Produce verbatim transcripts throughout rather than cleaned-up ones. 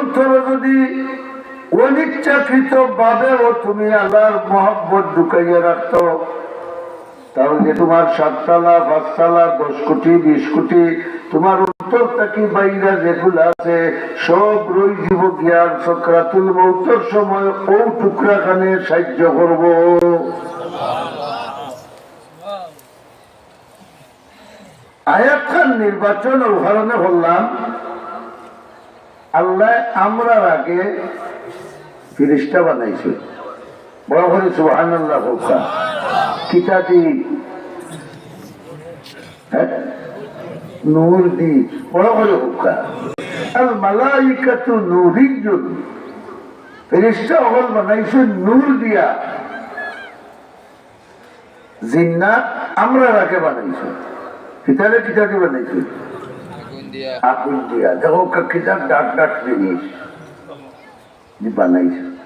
অন্তরে যদি অনিচ্ছাকৃত ভাবেও তুমি আল্লাহর মহব্বত ঢুকাইয়া রাখতো, তাহলে তোমার সাততলা, পাঁচতলা, দশ কোটি, বিশ কোটি, তোমার অন্তর থাকি বাইরা যেগুলা আছে, সব রই দিব গিয়ার সকরাতুল মৌতর সময় ও টুকরাখানে সাহায্য করব। আয়াতখান নির্বাচন ও কারণে করলাম, আল্লাহ আমরার আগে ফিরিস্তা বানাইছে। বড় করি সুবহানাল্লাহ কউক্কা। কিতা দি? হ্যাঁ? নূর দি। বড় করি কউক্কা। আল মালাইকাতু নূরিয়্যুন। ফিরিস্তা অকল বানাইছে নূর দিয়া। জিন্নাত আমরার আগে বানাইছে। কিতারে কিতা দি বানাইছে? আগুন দিয়া। আগুন দিয়া। দেখো, কা-, কিতা ডাট ডাট জিনিস দি বানাইছে।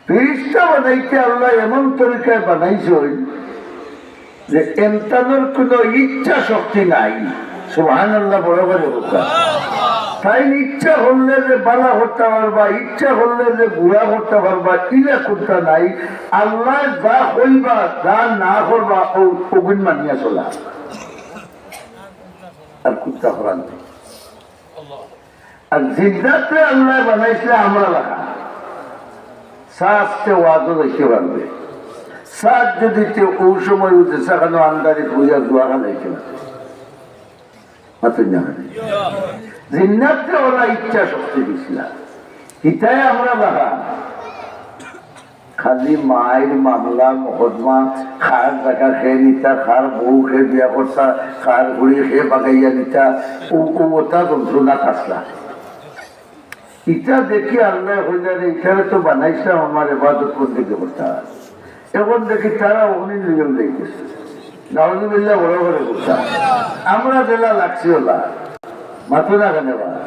ফিরিস্তা বানাইতে আল্লাহ এমন তরিকায় বানাইছে যে এনতানোর কোনো ইচ্ছা শক্তি নাই। সুবহানাল্লাহ, বড় করি কউক্কা। তাইন ইচ্ছা করলে যে বালা করতা পারবা, ইচ্ছা করলে যে বুরা করতা পারবা, ইলা কুন্তা নাই। আল্লাহ যা কইবা, যা না করবা, ও অগুন মানিয়া চলা। আর কুন্তা করার নাই। আর জিন্নাতরে আল্লাহ বানাইছে আমরা লাখান। চাইতে ওয়াজও যাইতে পারবে। চাইতে যদি তে ও সময় উঠে সেখানে আন্দারে ঘুরিয়া দোয়া খানাইতে পারবে। মাতুন না কেনে? জিন্নাতরে ওলা ইচ্ছা শক্তি দিছিলা। হিতায় আমরা লাখান। খালি মাইর মামলা, মকদ্দমা, কার জাগা কে নিতা, কার বউ কে বিয়া করতা, কার ঘড়ি কে বাগাইয়া নিতা, ও, ও, ওটা যন্ত্রণা কাছলা। ইটা দেখি আল্লাহ কইলা রে, ইটারে তো বানাইছলাম আমার ইবাদত বন্দেগি করতা। এখন দেখি তারা অখনই নিয়ম দেখতেছে। নাউজুবিল্লাহ, বড় করি কউক্কা। আমরা যেলা লাগছি ওলা। মাতো না কেনে বা?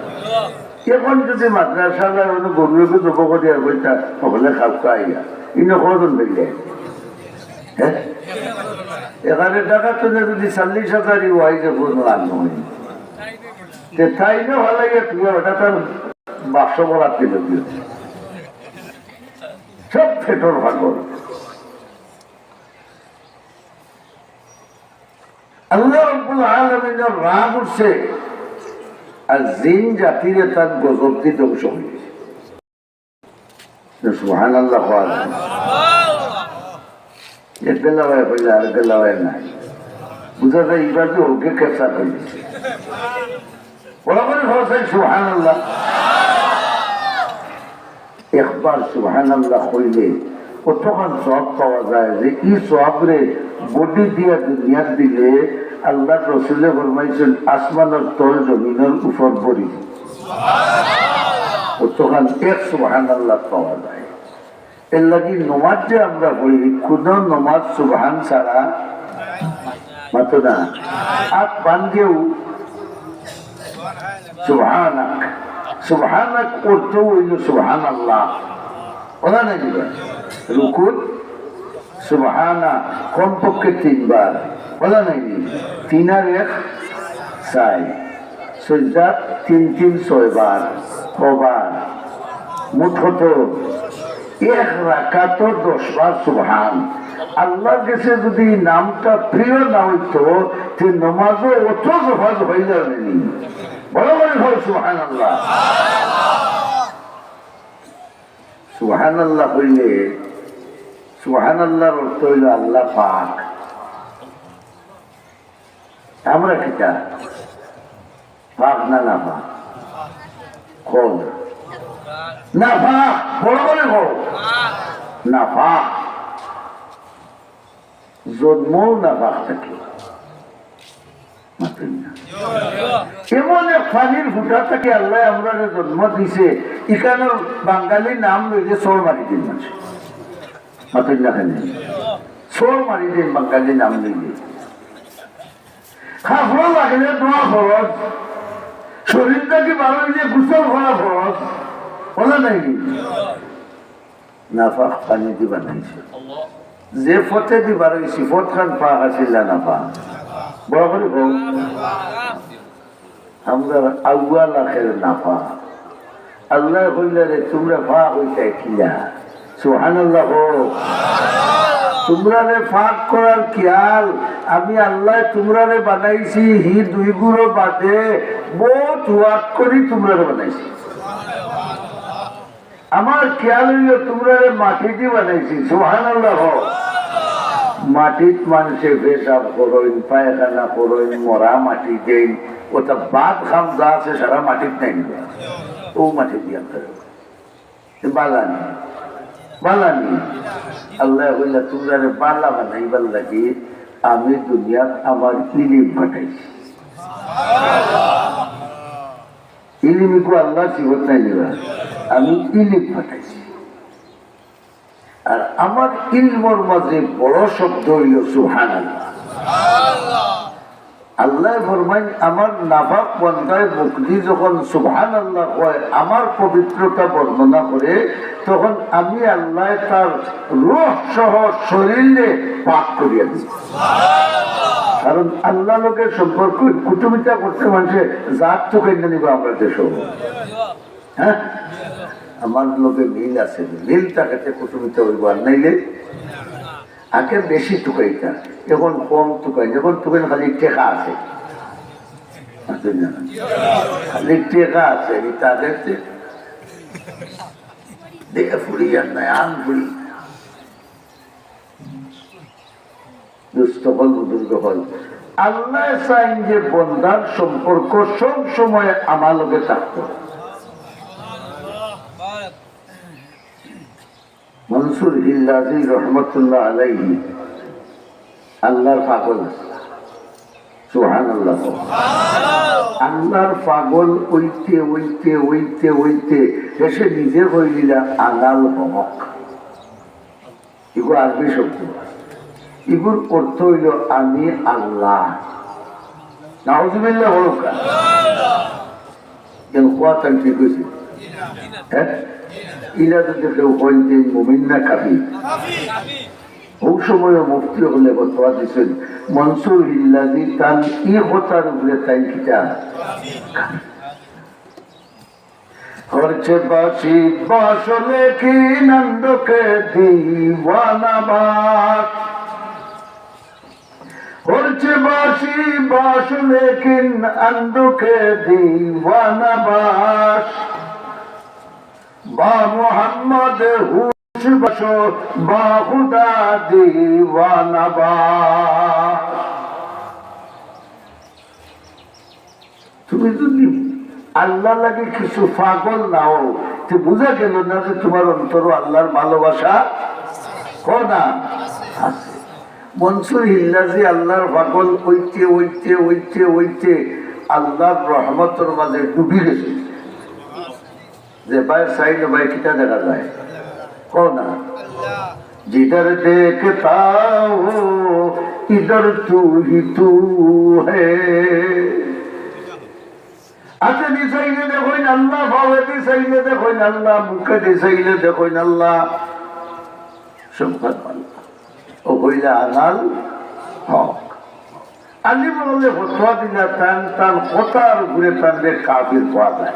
এখন যদি মাদ্রাসা যায়, অনো গরু একটু জব করি আর বইতা, হকলে খাউক্কা আইয়া। ইনো কজন বেরিয়ে? হ্যাঁ? এখানে টাকা তুলে যদি চল্লিশ হাজারই হয়, যে কোনো লাভ নয়। যে তাই না ভালো ইয়ে, তুমি ওটা তার বাক্স বরাদ্দ দিল কি? সব ফেটর ফাটল। আল্লাহ রাব্বুল আলামিনের রাগ উঠছে, আর জিন জাতিরে তার গজব দিয়ে ধ্বংস হয়ে গেছে। সুবহানাল্লাহ কওয়া যায়। এক বেলা ভাই কইলে আর বেলা ভাই নাই। বুঝা যায়, এবার যে ওকে ক্যাপচার হয়ে গেছে। বড় করি কওয়া যায় সুবহানাল্লাহ। একবার সুবহানাল্লাহ কইলে কতখান সওয়াব পাওয়া যায়, যে ই সওয়াবরে বডি দিয়া দুনিয়াত দিলে আল্লাহর রসুলে ফরমাইছইন, আসমানর তল জমিনর উপর বড়ি। কতখান এক সুবহানাল্লাহ পাওয়া যায়। এর লাগি নমাজ যে আমরা পড়ি, কোনো নমাজ সুবহান ছাড়া মাতো না। আত বান্দিয়াও সুবহানাক। সুবহানাক অর্থ অইল সুবহানাল্লাহ। বলা নাই দিবা? রুকুত সুবহানা কমপক্ষে তিনবার। বলা নাই নি? তিন আর এক ছয়। সজদাত তিন তিন ছয়বার। কবার? মোট কত? এক রাকাতো দশবার সুবহান। আল্লাহর গেছে যদি নামটা প্রিয় না অইতো, তে নমাজও অত জফাজ অইলো নি। বড় করি কও সুবহানাল্লাহ। সুবহানাল্লাহ কইলে, সুবহানাল্লাহর অর্থ অইল আল্লাহ পাক। আমরা কিতা? পাক না নাপাক? কও। নাপাক, বড় করি কও। নাপাক। জন্মও নাপাক থাকি। মাতুন না। এমন এক পানির ফুটা থাকি আল্লাহ আমরারে জন্ম দিছে, ইখানর বাঙালি নাম লইলে চড় মারি দিন মানুষ। মাতুন না কেনে? চড় মারি দিন বাঙালি নাম লইলে। কাপড় লাগলে ধোয়া ফরজ, শরীর থাকি বার অইলে গোসল করা ফরজ। বলা নাই নি? নাপাক পানি দি বানাইছে। যে পথে দি বার অইছি, পথখান পাক আছিল না নাপাক? বড় করি কও। আমরার আউয়াল আখের নাপাক। আল্লায় কইলা রে, তুমরা পাক অইতায় কিলা? সুবহানাল্লাহ কও। তুমরারে পাক করার খিয়াল, আমি আল্লায় তুমরারে বানাইছি, হি দুইগুরে বাদে বউত ওয়াক করি তুমরারে বানাইছি। আমার খিয়াল অইলো তুমরারে মাটিদি বানাইছি। সুবহানাল্লাহ কও। মাটিত মানষে পেশাব করইন, পায়খানা করইন, মরা মাটি দেইন, অতা বাদ কাম যা আছে সারা মাটিত নাইনি বা? অউ মাটিদি আনতে অইবো। বালা নি, বালা নি। আল্লায় কইলা, তুমরারে বালা বানাইবার লাগি আমি দুনিয়াত আমার ইলিম পাঠাইছি। ইলিম ইগু আল্লার সিফত নায়নি বা? আমি ইলিম পাঠাইছি। আর আমার ইলমর মাঝে বড় শব্দ অইলো সুবহানাল্লাহ। আল্লায় ফরমাইন, আমার নাপাক বান্দায় মুখদি যখন সুবহানাল্লাহ কয়, আমার পবিত্রতা বর্ণনা করে, তখন আমি আল্লায় তার রূহ সহ শরীররে পাক করিয়া দেই। কারণ আল্লার লগে সম্পর্ক, কুটুমিতা করতে মানষে জাত তুকাইন না নি বা আমরার দেশো। হ্যাঁ? আমার লগে মিল আছে, মিল থাকতে কুটুমিতা অইবো, আর নাইলে আগে বেশি তুকাইতা, এখন কম তুকাইন, এখন তুকাইন খালি টেকা আছে। খালি টেকা আছে, ই তাদের যে দে ফুড়ি আর নাই, আন ফুড়ি। দোস্ত অকল, বুজুর্গ অকল, আল্লায় চাইন যে বন্দার সম্পর্ক সব সময় আমার লগে থাকতো। মনসুর হিল্লাজি রহমতুল্লাহ আলাইহি আল্লার পাগল। সুবহানাল্লাহ। আল্লার পাগল অইতে, অইতে, অইতে, অইতে শেষে নিজে কইলিলা, "আনাল হক।" ইগু আরবি শব্দ। ইগুর অর্থ অইলো, "আমি আল্লাহ।" নাউজুবিল্লাহ বলুক্কা। এন কথা ঠিক অইছে? হ্যাঁ? ইলা যদি কেউ কইন যে মুমিন না কাফির, অউ সময় মুফতি অকলে ফতোয়া দিছইন, মনসুর হিল্লাজি তান ই কথার উপরে তাইন কিতা? হরছে বাঁশি বাঁশ লেকিন আন্দোকে দিওয়ানা বাঁশ। হরছে বাঁশি বাঁশ লেকিন আন্দোকে দিওয়ানা বাঁশ। বা মোহাম্মদ হুশ বাঁশ, বা খুদা দিওয়ানা বাঁশ। তুমি যদি আল্লার লাগি কিছু পাগল না অও, তে বুঝা গেল না যে তুমার অন্তরো আল্লার ভালোবাসা কো না আছে। মনসুর হিল্লাজি আল্লার পাগল অইতে, অইতে, অইতে, অইতে আল্লার রহমতর মাঝে ডুবি গেছে। যে ভাই চাইলে ভাই কিতা দেখা যায়? কও না। "জিধর দেখতা হো, ইধর তু হি তু হে।" আতেদি চাইলে দেখইন আল্লাহ, পাওয়েদি চাইলে দেখইন আল্লাহ, মুখেদি চাইলে দেখইন আল্লাহ। সব কথা আল্লাহ। অউ অইলা আনাল হক। আলিম অকলে ফতোয়া দিলা, তান, তান কথার উপরে তানরে কাফির কওয়া যায়।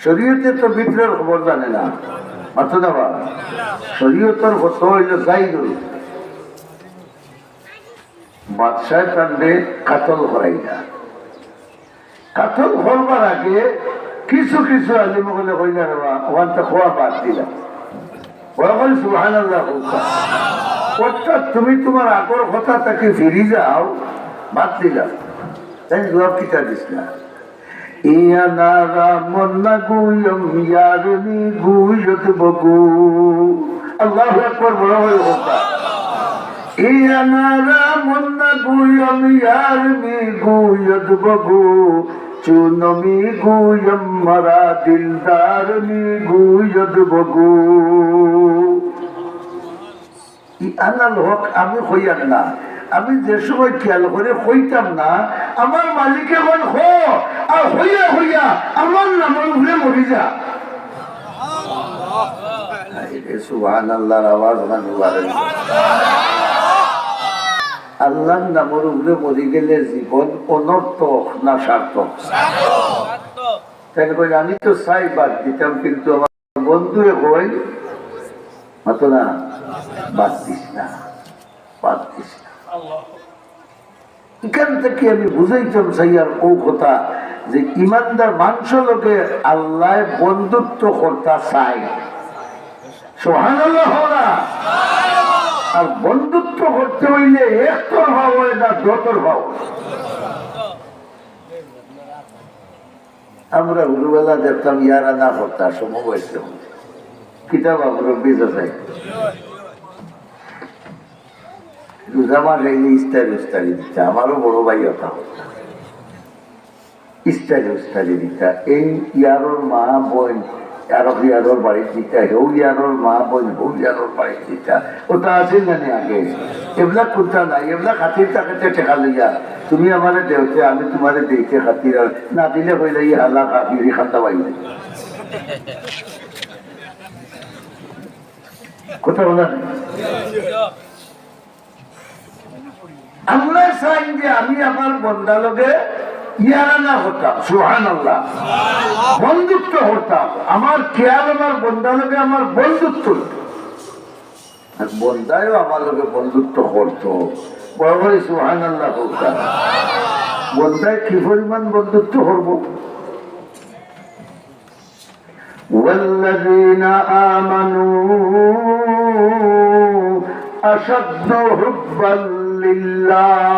শরীয়তে তো ভিতরের খবর জানে না, মাতো না বা? শরীয়তর ফতোয়া অইলো জাহিরুল। বাদশায় তানরে কাতল করাইলা। কাতল করবার আগে কিছু কিছু আলিম অকলে কইলা, "রে বা, অখানতা কওয়া বাদ দিলাম।" ওরা কইন, "সুবহানাল্লাহ।" অর্থাৎ তুমি তুমার আগর কথা থাকি ফিরি যাও, বাদ দিলাম। তাইন জুয়াব কিতা দিছলা? "ইয়ানারা মন্না গুয়ম ইয়ারনি গুয়ত বগু।" আল্লাহু আকবার, বড় অইবো কথা। "ইয়ানারা মন্না গুয়ম ইয়ারনি গুয়ত বগু।" চুনমি গুয়ম মারা দিলদার মি গুয়দ বগু। ই আনাল হক আমি কইয়ার না, আমি যে সময় খেয়াল করি কইতাম না, আমার মালিকে কইন, "হ," আর কইয়া কইয়া আমার নামর উপরে মরি যা। আরে সুবহানাল্লাহর আওয়াজ মানু বাড়ে। আল্লাহর নামর উপরে মরি গেলে জীবন অনর্থক না সার্থক? তাইন কইন, "আমি তো চাই বাদ দিতাম, কিন্তু আমার বন্ধুয়ে কইন, মাতো না, বাদ দিস না, বাদ দিস না।" ইখান থাকি আমি বুঝাইতাম চাইয়ার অউ কথা যে ইমানদার মানষর লগে আল্লায় বন্ধুত্ব করতা চাইন। সুবহানাল্লাহ কও না? আর বন্ধুত্ব করতে অইলে একতরফা অয় না, দুতরফা অয়। আমরা হুরুবেলা দেখতাম ইয়ারানা করতা, সমবয়সী অকলে। কিতা বা মুরব্বি চাচায়? রোজা মাস আইলে ইস্তারি উস্তারি দিতা, আমারও বড় ভাই অতা করতা। ইস্তারি উস্তারি দিতা, এই ইয়ারর মা বইন, আরক ইয়ারর বাড়িত দিতা, হউ ইয়ারর মা বইন, হউ ইয়ারর বাড়িত দিতা। অতা আছিল না নি আগে? এবলা কুন্তা নাই, এবলা খাতির থাকতে টেকা লইয়া, "তুমি আমারে দেওতে, আমি তুমারে দেইতে খাতির, আর না দিলে কইলে ই হালা কাফিরি খান্দা বাইরে।" কথা বলা নাই। আল্লায় চাইন যে আমি আমার বন্দা লগে ইয়ারানা করতাম, সুবহানাল্লাহ, বন্ধুত্ব করতাম, আমার খেয়াল আমার বন্দা লগে আমার বন্ধুত্ব অইতো। আর বন্দায়ও আমার লগে বন্ধুত্ব করতো। বড় করি সুবহানাল্লাহ কউক্কা। বন্দায় কি পরিমাণ বন্ধুত্ব করবো? والذين آمنوا أشد حبا لله।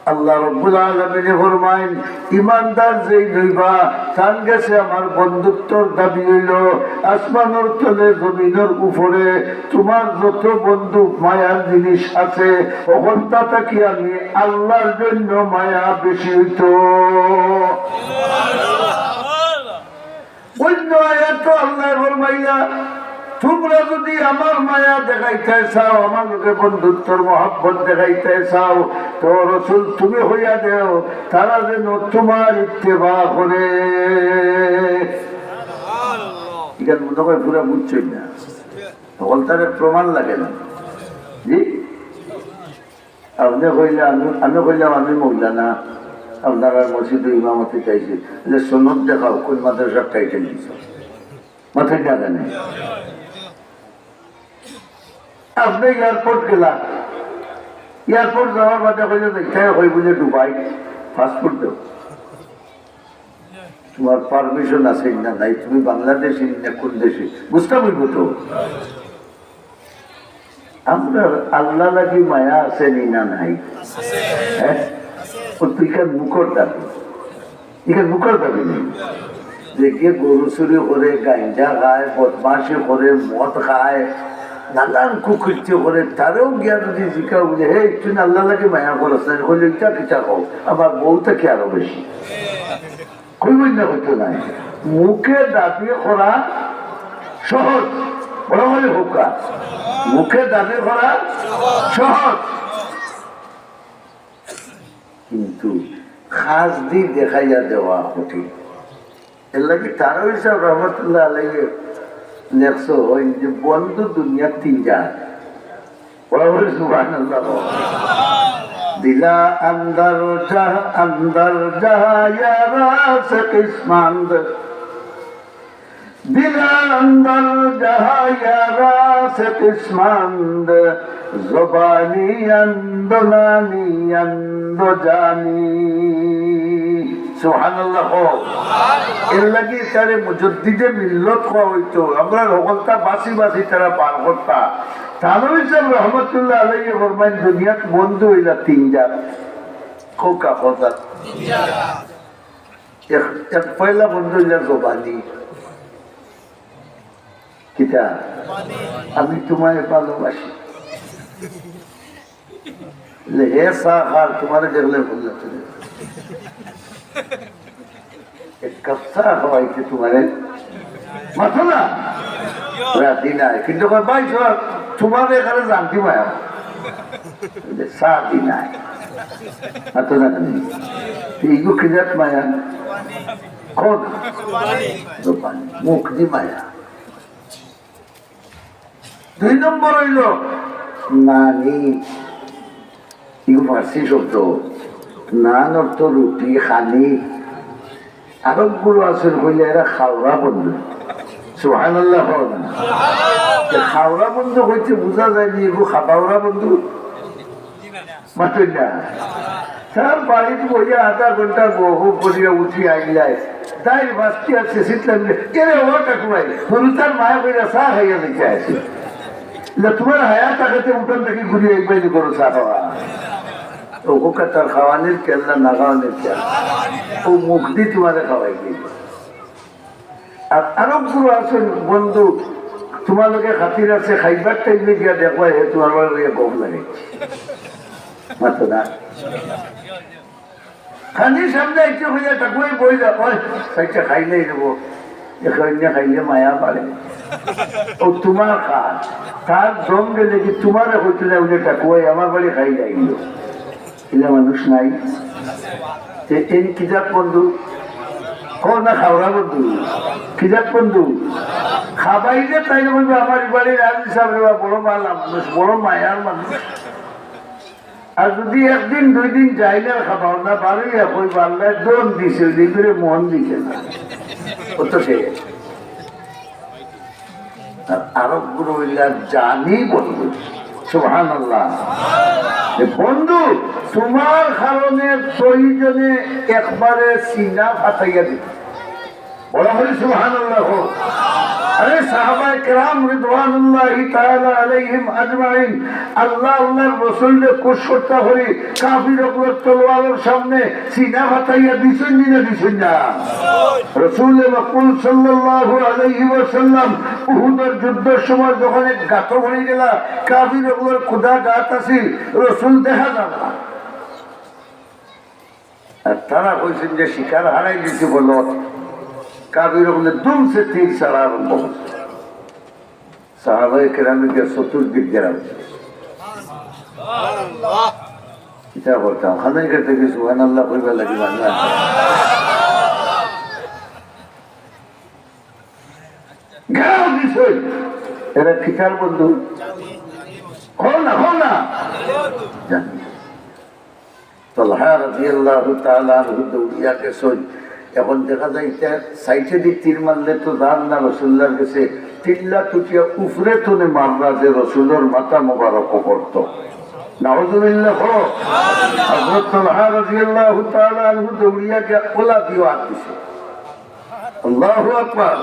আল্লাহ রাব্বুল আলামিনে ফরমাইন, ইমানদার যেইন অইবা, তান গেছে আমার বন্ধুত্বর দাবি অইলো, আসমানর তলে, জমিনর উপরে, তুমার যত বন্ধু মায়ার জিনিস আছে, অকলতা থাকি আমি আল্লাহর জন্য মায়া বেশি অইতো। অইন্য আয়াতো আল্লায় ফরমাইলা, তুমরা যুদি আমার মায়া দেখাইতায় চাও, আমার লগে বন্ধুত্বর মহব্বত দেখাইতায় চাও, তো রসুল তুমি কইয়া দেও, তারা যেন তুমার ইত্তেবা করে। ইখান মনে অয় পুরা বুঝছইন না। অকলতারে প্রমাণ লাগে না। জি? আপনে কইলা, আমি, আমি কইলাম আমি মৌলানা, আপনারার মসজিদো ইমামতি চাইছি, যে সনদ দেখাও, কুন মাদ্রাসার টাইটেল দিছো? মাথাত না জানে। আপনে এয়ারপোর্ট গেলা, এয়ারপোর্ট যাওয়ার বাদে কইলে, "যাইতায় কই বুলে দুবাই, পাসপোর্ট দেও।" তুমার পারমিশন আছে না নাই, তুমি বাংলাদেশি না কুন দেশি, বুঝতাম অইবো তো। আমরার আল্লাহ লাগি মায়া আছে নি না নাই? হ্যাঁ? ও তো ইখান মুখর দাবি, ইখান মুখর দাবি নি। যে গিয়া গরু চুরি করে, গাঞ্জা খায়, বদমাশি করে, মদ খায়, নানান কুকীর্তি করে, তারেও গিয়া যুদি জিকাও বুলে, "হে, তুই আল্লাহ লাগি মায়া করস না?" কইলে, "ইটা কিতা কও? আমার বউ থাকি আরো বেশি।" কইবো না, কইতো নায়। মুখে দাবি করা সহজ, বড় করি কউক্কা, মুখে দাবি করা সহজ, কিন্তু কাজ দি দেখাইয়া দেওয়া কঠিন। এর লাগি তানভীর সাব রহমতুল্লাহ আলাইহি লেখছইন যে বন্ধু দুনিয়াত তিন জাত। বড় করি সুবহানাল্লাহ। دل اندر جا اندر جا یارا سے قسمند، دل اندر جا یارا سے قسمند، زبانی اند نانی اند جانی۔ সুবহানাল্লাহ কও। এর লাগি তারে মুজাদ্দিদে মিল্লত কওয়া অইতো। আমরা হকলতা বাছি বাছি তারা পার করতা। তানভীর সাব রহমতুল্লাহ আলাইহি ফরমাইন, দুনিয়াত বন্ধু অইলা তিন জাত। কউক্কা কয় জাত? এক, এক পয়লা বন্ধু অইলা জবানি। কিতা? "আমি তুমারে ভালোবাসি।" বলে, "হে চা খার, তুমারে দেখলে ভুল লাগছে না। এক কাপ চা খাওয়াইতে তুমারে মাতো না, রাজি নাই।" কিন্তু কয়, "ভাই, চল, তুমারে এখানে জানতে পায়।" বলে, "চা দি নাই।" মাতো না কেনে? তো ইগু কি জাত মায়া? কোন? জবানি। মুখ দি মায়া। দুই নম্বর অইলো নানি। ইগু ফার্সি শব্দ। নান অর্থ রুটি, খানি। আরবগুলো আছে কইলে এরা খাওরা বন্ধু। সুবহানাল্লাহ কও না। যে খাওরা বন্ধু কইতে বুঝা যায়নি, এগু খাবাওরা বন্ধু। মাতইন না। তার বাড়িত বইয়া আধা ঘন্টা বহু করিয়া উঠি আইলাই। দাইর বাস্তি আছে, শীতলাম যে, "এরে ও ঠাকুমাই, হুরুতার মায়া কইরা চা খাইয়া দিতে আছে।" না, তোমার হায়াত আগাতে উঠান থাকি ঘুরিয়া আইবাই নি করো চা খাওয়া। ও হোকা তার খাওয়ানির খেয়াল না, না খাওয়ানির খেয়াল। ও মুখ দি তোমারে খাওয়াই দিবে। আর আরবগুলো আছে বন্ধু, তোমার লগে খাতির আছে, খাইবার টাইমে গিয়া দেখো, হে তোমার লগে গম লাগে। মাতো না। খালি সামনে আইতে হইয়া ঠাকুমাই বই যা, ওই, সাইডে খাইলেই দেবো। এখন না খাইলে মায়া বাড়ে। ও তোমার কাজ। তার দম গেলে কি তোমারে হইতে না, উনি ঠাকুমাই আমার বাড়ি খাইলে আইলো। ইলা মানুষ নাই। তে এন কিজাত বন্ধু? কও না খাওরা বন্ধু। কিজাত বন্ধু? খাবাইলে তাই না বলবে, "আমার বাড়ির রাজু সাহেব রে বা, বড় ভালা মানুষ, বড় মায়ার মানুষ।" আর যদি একদিন দুই দিন যাইলে আর খাবাও না, বারোই একই বাল্লায় দন দিছে, ওই ভিতরে মন দিছে না। ও তো শেষ। আর আরবগুলো হইলা জানি বন্ধু। সুবহানাল্লাহ। এ বন্ধু, তোমার কারণে প্রয়োজনে একবারে সিনা ফাটাইয়া দিত। বলা হরি সুবহানাল্লাহ। আরে সাহাবায়ে কেরাম রিদওয়ানুল্লাহি তাআলা আলাইহিম আজমাইন, আল্লাহ, আল্লাহর রসুলরে খুশ করতা করি কাফির অকলর তলোয়ারর সামনে সিনা ফাটাইয়া দিছইন নি না দিছইন না? রসুল মকবুল সাল্লাল্লাহু আলাইহি ওয়াসাল্লাম উহুদর যুদ্ধর সময় যখন এক গাতো পড়ি গেলা, কাফির অকলর কুদা গাত আছিল, রসুল দেখা যার না। আর তারা কইছইন যে শিকার হারাই দিছি বলো, কাফির অকলে দুমছে তীর ছাড়া আরম্ভ করছে। সাহাবায়ে কেরামে গিয়া চতুর্দিক ঘেরাও। কিতা করতাম? খানাই কাটতে কি সুবহানাল্লাহ কইবার লাগি বাংলা? ঘেরাও দিছে। এরা কিতার বন্ধু? কও না, কও না। জানি। তালহা রাদিয়াল্লাহু তাআলা আনহু দৌড়িয়া গেছইন। এখন দেখা যায় ইটা সাইডে দি তীর মারলে তো যার না রসুলুল্লাহর গেছে, তিল্লা টুটিয়া উপরে তনে মারলা যে রসুলর মাথা মোবারক পড়তো। নাউজুবিল্লাহ। হযরত তালহা রাদিয়াল্লাহু তাআলা আনহু দৌড়িয়া গিয়া ওলা দিও আত দিছে। আল্লাহু আকবার।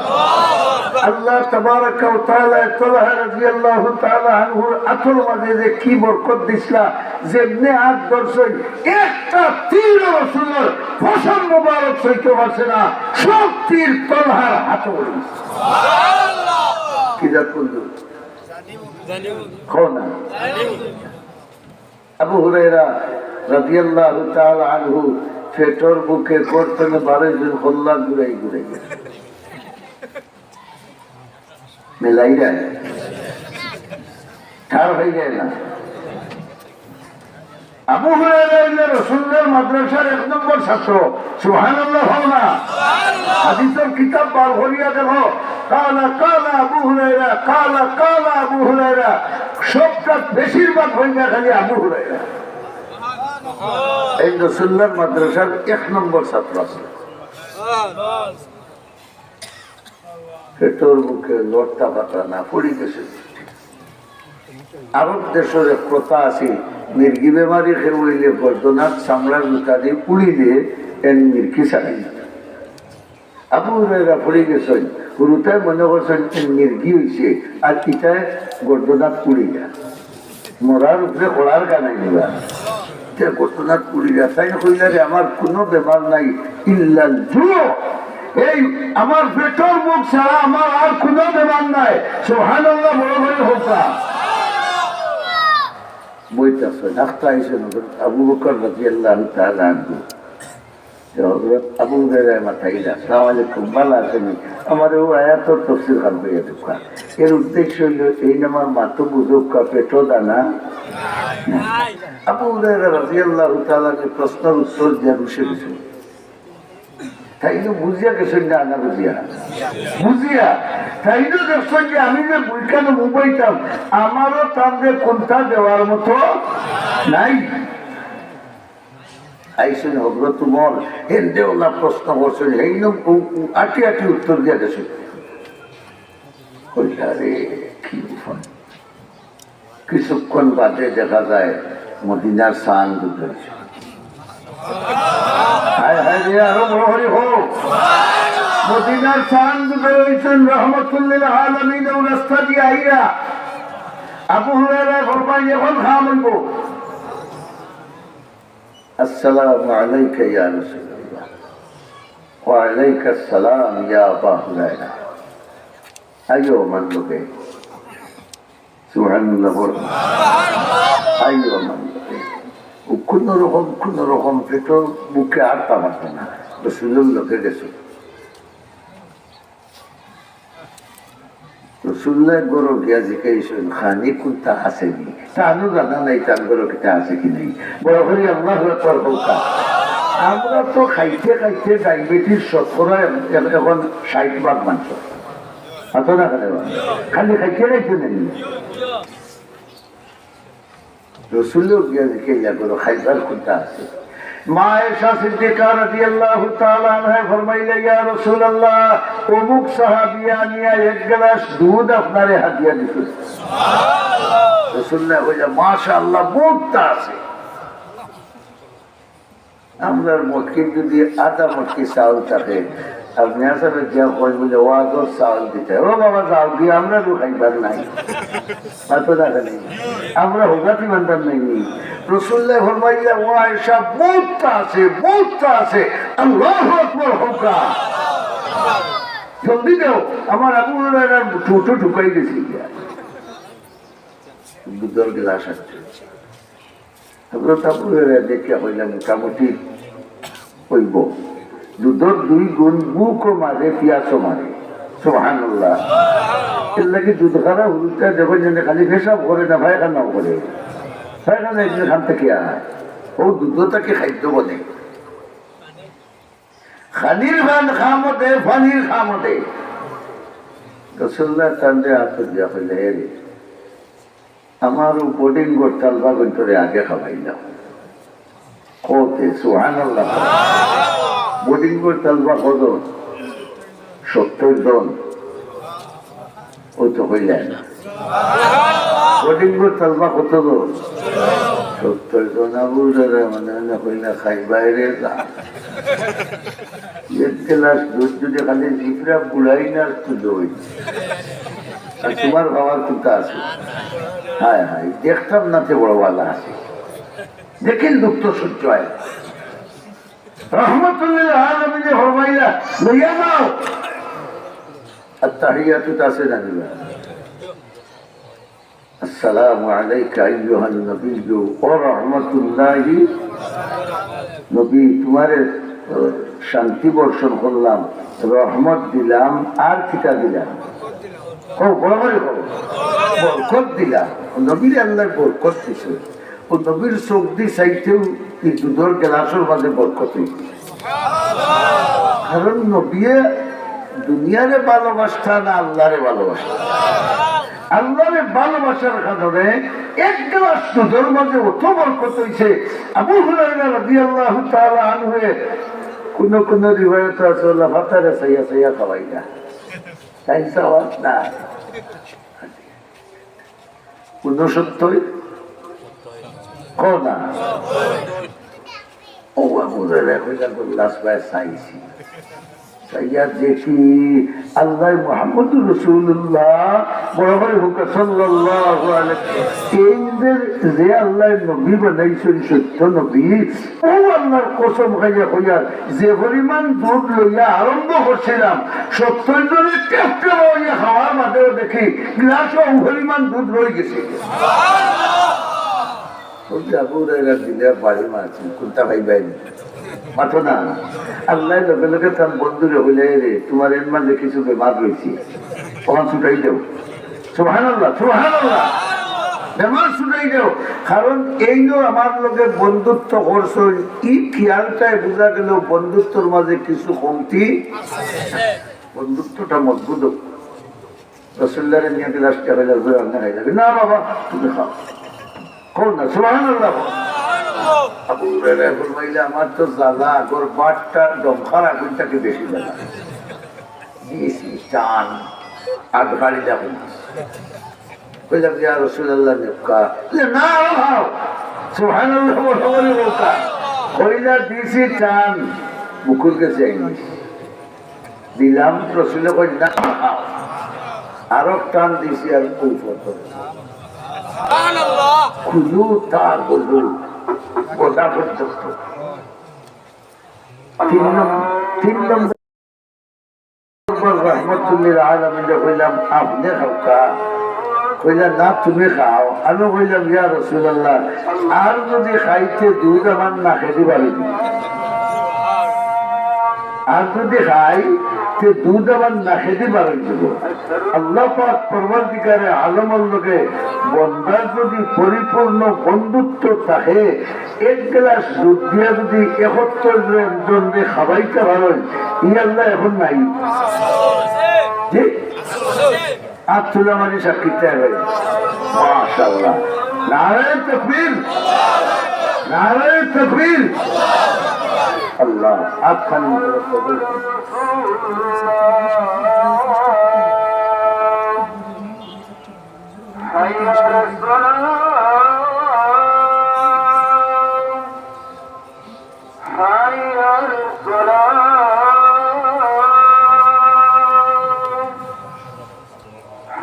আল্লাহ তাবারাকা ওয়া তাআলা তালহা রাদিয়াল্লাহু তাআলা আনহুর আতর মাঝে যে কি বরকত দিছলা, যেমনে আত ধরছইন, একটা তীর রসুলর পশম মোবারক সইতে পারছে না, সব তীর তালহার আতো পড়ছে। কিজাত বন্ধু? কও না। আবু হুরায়রা রাদিয়াল্লাহু তাআলা আনহু পেটর ভুকে গর্ত তনে বারো জন কল্লা ঘুরাই ঘুরাই। মিলাই যায়। ঠার হয়ে যায় না। আবু হুরায়রা হইলে রসুলুল্লাহর মাদ্রাসার এক নম্বর ছাত্র। সুবহানাল্লাহ কও না। হাদিসর কিতাব বার করিয়া দেখো। কালা কালা আবু হুরায়রা, কালা কালা আবু হুরায়রা। সবটা বেশিরভাগ হইয়া খালি আবু হুরায়রা। এই রসুলুল্লাহর মাদ্রাসার এক নম্বর ছাত্র আছে। পেটর ভুকে লড়তা পারতা না, পড়ি গেছে। আরব দেশর এক প্রথা আছে, মির্গি বেমারি কেউ অইলে গর্দনাত চামড়ার জুতা দি উড়িলে এন মির্গি ছাড়ি। আবু হুরায়রা পড়ি গেছইন, হুরুতায় মনে করছইন এন মির্গি অইছে, আর ইতায় গর্দনাত উড়ি যা। মরার উপরে কড়ার কানাই দিবা। তে ঘটনাত পড়ি যা। তাই কইলা, "রে, আমার কোনো বেমার নাই, ইল্লাল জু।" এই আমার পেটর ভুক ছাড়া আমার আর কোনো বেমার নাই। সুবহানাল্লাহ, বড় করে কও না। বইতে আছে, ডাক্তার আইসে না, আবু বকর রাদিয়াল্লাহু তাআলা আনহু। তো হযরত আবু হুরায়রা মাথায় দিলা, "আসসালামু আলাইকুম, ভালা আছইন নি? আমারে অউ আয়াতর তফসির খান কইয়া দেউক্কা।" এর উদ্দেশ্য অইলো, এই নামার মাতো বুঝউক্কা, পেটো দানা। আবু হুরায়রা রাদিয়াল্লাহু তাআলা আনহু প্রশ্নর উত্তর দিয়া বসে গেছে। তাইন বুঝিয়া গেছইন না, না বুঝিয়া? বুঝিয়া। তাইন দেখছইন যে আমি যে বইখানো মুবাইতাম, আমারও তানরে কুন্তা দেওয়ার মতো নাই। আইছইন হযরত উমর, হেন্দে ওলা প্রশ্ন করছইন, হেইন উ-, উ-, আটি আটি উত্তর দিয়া গেছইন। কইলা, "আরে, কি ব্যাপার?" কিছুক্ষণ বাদে দেখা যায় মদিনার চান্দ উদয় অইছে। হায় হায় রে, আরো বড় করি কও। মদিনার চান্দ উদয় অইছইন, রহমতুল্লিল আলামিন অউ রাস্তা দিয়া আইরা। আবু হুরায়রা ফরমাইন, "অখন কাম অইবো।" "আসসালামু আলাইকা ইয়া রাসূলুল্লাহ।" "ওয়া আলাইকাস সালাম ইয়া আবা হুরায়রা।" আইও আমার লগে। সুবহানাল্লাহ বল। আইও আমার লগে। ও কোনো রকম, কোনো রকম পেটর ভুকে আর পারতো না। রাসূলুল্লাহর লগে গেছে। রাসূলুল্লাহর ঘরো গিয়া জিকাইছইন, "খানি কুন্তা আছে নি?" তানও জানা নাই তান ঘরো কিতা আছে কি নাই। বড় করি আল্লাহু আকবার কউক্কা। আমরা তো খাইতে খাইতে ডায়াবেটিস শতকরা এ-, এ-, এখন ষাইট ভাগ মানুষ। অত না কেনে বা? খালি খাইতে খাইতে নাই। রাসূলুল্লাহর লগে গিয়া জিকাইলা, "খাইবার কুন্তা আছে?" মা আয়েশা সিদ্দিকা রাদিয়াল্লাহু তাআলা আনহা ফরমাইলা, "ইয়া রাসূলুল্লাহ, অমুক সাহাবী আনিয়া এক গ্লাস দুধ আপনারে হাদিয়া দিছে।" রাসূলুল্লাহ কইলা, "মাশাআল্লাহ, বউততা আছে।" আমরার মটকিত যদি আধা মটকি চাউল থাকে, আর মিয়া সাবে গিয়া কইন বুলে, "ওয়াজর চাউল দিতে, ও বাবা, যাও গিয়া, আমরারও খাইবার নাই।" মাতো না কেনে? আমরা হগাত ইমানদার নায়নি? রাসূলুল্লাহ ফরমাইলা, "ও আয়েশা, বউততা আছে, বউততা আছে।" আল্লাহু আকবার কউক্কা। জলদি দেও, আমার আবু হুরায়রার ঠুটো ঠুকাই গেছে গিয়া। দুধর গ্লাস আছে। হযরত আবু হুরায়রা দেখিয়া কইলা, "মোটামুটি অইবো।" দুধর দুই গুণ, ভুকও মারে, পিয়াসও মারে। সুবহানাল্লাহ। এর লাগি দুধ খাওয়া পুরুষটা দেখইন যেন খালি পেশাব করে না, পায়খানাও করে। পায়খানা একদিন খান থেকে আয়। ও দুধ থাকি খাদ্য বনে। খানির পান কামো দে, পানির কামো দে। রাসূলুল্লাহ তানরে আতো দিয়া কইলা, "এরে, আমার ও বডিঙ্গর তালবা গুন্তরে আগে খাওয়াইলাম।" কওতে সুবহানাল্লাহ। বডিঙ্গর তালবা কত? সত্তর জন। ও তো কইলা না। বডিঙ্গর তালবা কত জন? সত্তর জন। আবু হুরায়রা মনে মনে কইলা, "খাইবায় রে যা।" এক গ্লাস দুধ যদি খালি জিফরা বুড়াই না তুলো অই। আর তুমার বাবার কুন্তা আছে? হায় হায়, দেখতাম না তে বড় বালা আছে। দেখিল দুঃখ তো সহ্য অয়। রহমতুল্লিল আলামিনে ফরমাইলা, "লইয়া যাও।" আত্তাহিয়াতু তা আছে জানিবা। আসসালামু আলাইকা আইয়ুহান নবিয়্যু ওয়া রাহমাতুল্লাহি। নবী, তুমারে, আহ, শান্তি বর্ষণ করলাম, রহমত দিলাম, আর কিতা দিলাম? কও, বড় করি কও। বরকত দিলাম। নবীরে আল্লায় বরকত দিছে। ও নবীর চোখ দি চাইতেউ ই দুধর গ্লাসর মাঝে বরকত অইছে। কারণ নবিয়ে দুনিয়ারে ভালোবাসতা না আল্লাহরে ভালোবাসতা? আল্লাহরে ভালোবাসার কারণে এক গ্লাস দুধর মাঝে অত বরকত অইছে। আবু হুরায়রা রাদিয়াল্লাহু তাআলা আনহুয়ে কুনু কুনু রিওয়ায়াত আছে, আল্লাহ ফাতারে চাইয়া চাইয়া খাওয়াইলা। তাই চাওয়াত না। ঊনসত্তর? কও না। ও আবু হুরায়রা কইলা, "গোল্লাস ভাই চাইছি।" চাইয়া দেখি আল্লাহ মুহাম্মদুর রাসূলুল্লাহ বরাবর হুকা সাল্লাল্লাহু আলাইহি। এই যে, যে আল্লাহ নবী বানাইছেন সত্য নবী, ও আল্লাহর কসম খাইয়া কইয়ার, যে পরিমাণ দুধ লইয়া আরম্ভ করছিলাম, সত্তর জনে টেপ টেপ অইয়া খাওয়ার বাদেও দেখি গ্লাসো ও পরিমাণ দুধ রই গেছে। ওই যে আবু হুরায়রা দিলে বাড়ি মারছেন, কুন্তা পাইবাই না। মাতো না। আল্লাহ লগে লগে তার বন্ধুরে কইলা, "এরে, তুমার এর মাঝে কিছু বেমার রইছে, অখান ছুটাই দেও।" সুবহানাল্লাহ, সুবহানাল্লাহ। বেমার ছুটাই দেও। কারণ এইও আমার লগে বন্ধুত্ব করছইন, ই খেয়ালটায় বুঝা গেল বন্ধুত্বর মাঝে কিছু কমতি। বন্ধুত্বটা মজবুত হোক। রাসূলুল্লাহরে নিয়া গ্লাসটা কইলা, "হুজুর, আপনে খাইলা?" "না বাবা, তুমি খাও।" কও না, সুবহানাল্লাহ। আবু হুরায়রায় ফরমাইলা, "আমার তো জ্বালা, ঘর বাটটা দমকার আগুন থাকি বেশি জ্বালা।" দিছি টান, আর গাড়ি যাবে না। কইলাম, "ইয়া রাসূলুল্লাহ, নিউক্কা।" বলে, "না, আরো খাও।" সুবহানাল্লাহ, বড় বড় নিউক্কা। কইলা, দিছি টান, মুখর গেছে আইনি। দিলাম, রসুলে কই, "না, খাও।" আরো টান দিছি, আর উপর তো। কুলু তা বলু, গোটা পর্যন্ত। তিন নম্বর, তিন নম্বর রহমতুল্লিল আলামিনরে কইলাম, "আপনে খাউক্কা।" কইলা, "না, তুমি খাও।" আমি কইলাম, "ইয়া রাসূলুল্লাহ, আর যদি খাইতে দুধ আমার নাকেদি বারই দিবো, আর যদি খাই, তে দুধ আমার নাকেদি বারই দিবো।" আল্লাহ পাক পরওয়ারদিগারে আলমর লগে বন্দার যদি পরিপূর্ণ বন্ধুত্ব থাকে, এক গ্লাস দুধ দিয়া যদি একাত্তর জনরে খাবাইতা পারইন, ই আল্লাহ এখন নাই? জি? আত তুলা মারি সাক্ষী চাই ভাই। মাশাআল্লাহ। নারায়ে তাকবীর। নারায়ে তাকবীর। আল্লাহ। আত খানি। حي على الصلاة. حي على الصلاة.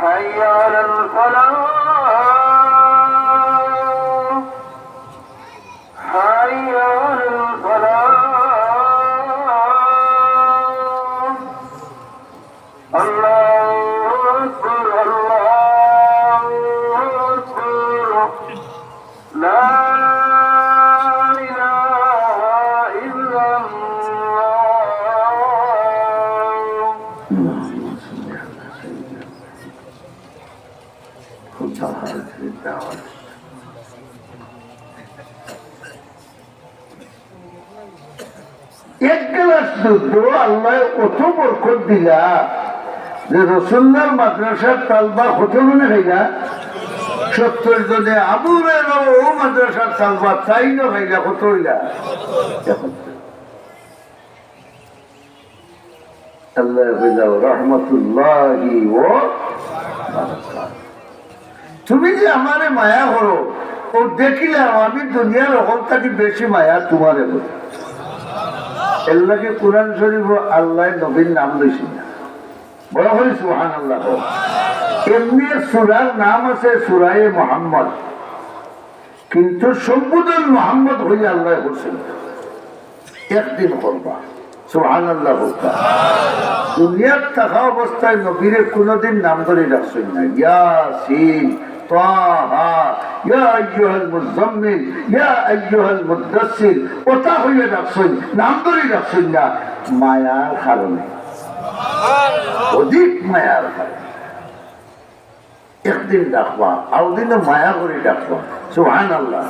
حي على الفلاح. حي على الفلاح. الله أكبر، الله أكبر. لا إله إلا الله. এক গ্লাস দুধ আল্লায় অত বরকত দিলা যে রসুলুল্লাহর মাদ্রাসার তালবা কত জনে খাইলা? সত্তর জনে। আবু হুরায়রা অউ মাদ্রাসার তালবা, তাইনও খাইলা, কত অইলা? এখন আল্লায় কইলা, "রহমতুল্লাহি ওয়া বারাকাতুহু।" তুমি যে আমারে মায়া করো, অউ দেখিলাম আমি দুনিয়ার হকল থাকি বেশি মায়া তুমারে করি। এরলাগি কোরআন শরীফো আল্লায় নবীর নাম লইছইন না। বড় করি সুবহানাল্লাহ কও। এমনে সূরার নাম আছে সূরায়ে মুহাম্মদ, কিন্তু সম্বোধন মুহাম্মদ কইয়া আল্লায় করছইন। একদিন করবা। সুবহানাল্লাহ কউক্কা। দুনিয়াত থাকা অবস্থায় নবীরে কুনুদিন নাম ধরি ডাকছইন না। ইয়াসিন, তাহা, ইয়া আইয়ুহাল মুজাম্মিল, ইয়া আইয়ুহাল মুদ্দাসসির। অতা কইয়া ডাকছইন, নাম ধরি ডাকছইন না। মায়ার কারণে। অধিক মায়ার কারণে। একদিন ডাকবা, আরদিনও মায়া করি ডাকবা। সুবহানাল্লাহ।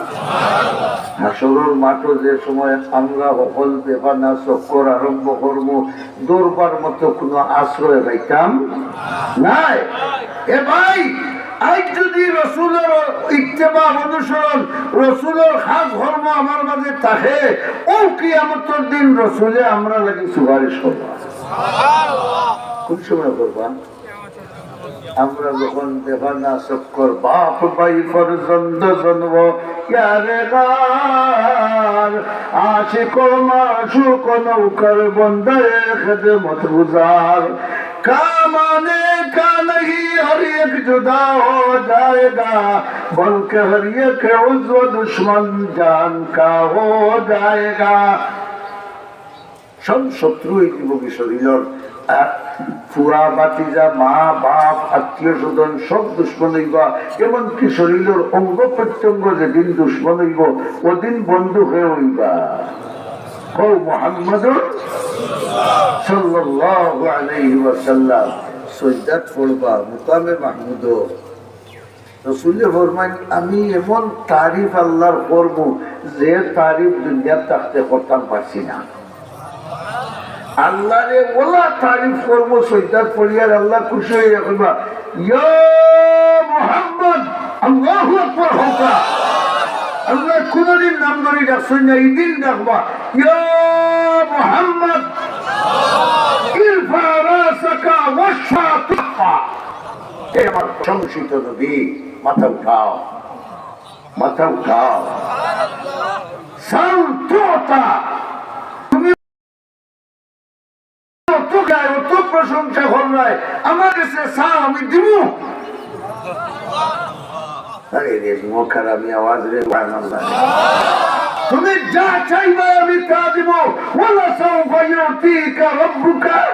হাশরর মাঠো যে সময় আমরা হকল বেপানা চক্কর আরম্ভ করমু, দৌড়বার মতো কুনু আশ্রয় পাইতাম নায়। এ ভাই, আইজ যুদি রসুলর ইত্তেবা অনুসরণ, রসুলর কাজ কর্ম আমার মাঝে থাকে, অউ কিয়ামতর দিন রসুলে আমরার লাগি সুপারিশ করবা। কুন সময় করবা? আমরা যখন বেপানা চক্কর, বাপ ভাই ফরজন্দ জন্ম, ইয়ারে গার, আশিক ও মাশুক নৌকার বন্দায়ে খেদমত গুজার। কাম আনে কা নাহি হর এক জুদা হো জায়েগা, বলকে হর এক উজও দুশমন জান কা হো জায়েগা। সব শত্রু অইযিবো কি শরীলর, আহ, ফুয়া, ভাতিজা, মা, বাপ, আত্মীয় স্বজন সব দুশমন অইবা। এমনকি শরীলর অঙ্গ প্রত্যঙ্গ যেদিন দুশমন অইবো, অদিন বন্ধু কে অইবা? কও মুহাম্মাদুর সাল্লাল্লাহু আলাইহি ওয়াসাল্লাম। সজদাত পড়বা মুকামে মাহমুদো। রসুলে ফরমাইন, "আমি এমন তারিফ আল্লাহর করমু, যে তারিফ দুনিয়াত থাকতে করতাম পারছি না।" আল্লাহরে অলা তারিফ করমু, সজদাত পড়িয়ার আল্লাহ খুশি অইয়া কইবা, "ইয়া মুহাম্মদ, আল্লাহু আকবার কউক্কা।" আল্লাহ কোনদিন নাম ধরি ডাকছইন না, এই দিন ডাকবা, "ইয়া মুহাম্মদ, ইরফা রাসাকা ওয়াশফা তুশাফা।" হে আমার প্রশংসিত নবী, মাথা উঠাও, মাথা উঠাও। সাল তুতা। তুমি অত গায়, অত প্রশংসা কররায়, আমার কাছে চাও, আমি দিমু। আরে রে, মুখ আর আমি আওয়াজ রে, সুবহানাল্লাহ। তুমি যা চাইবা আমি তা দিমু। ওয়ালা সাউফা ইউতিকা রাব্বুকা।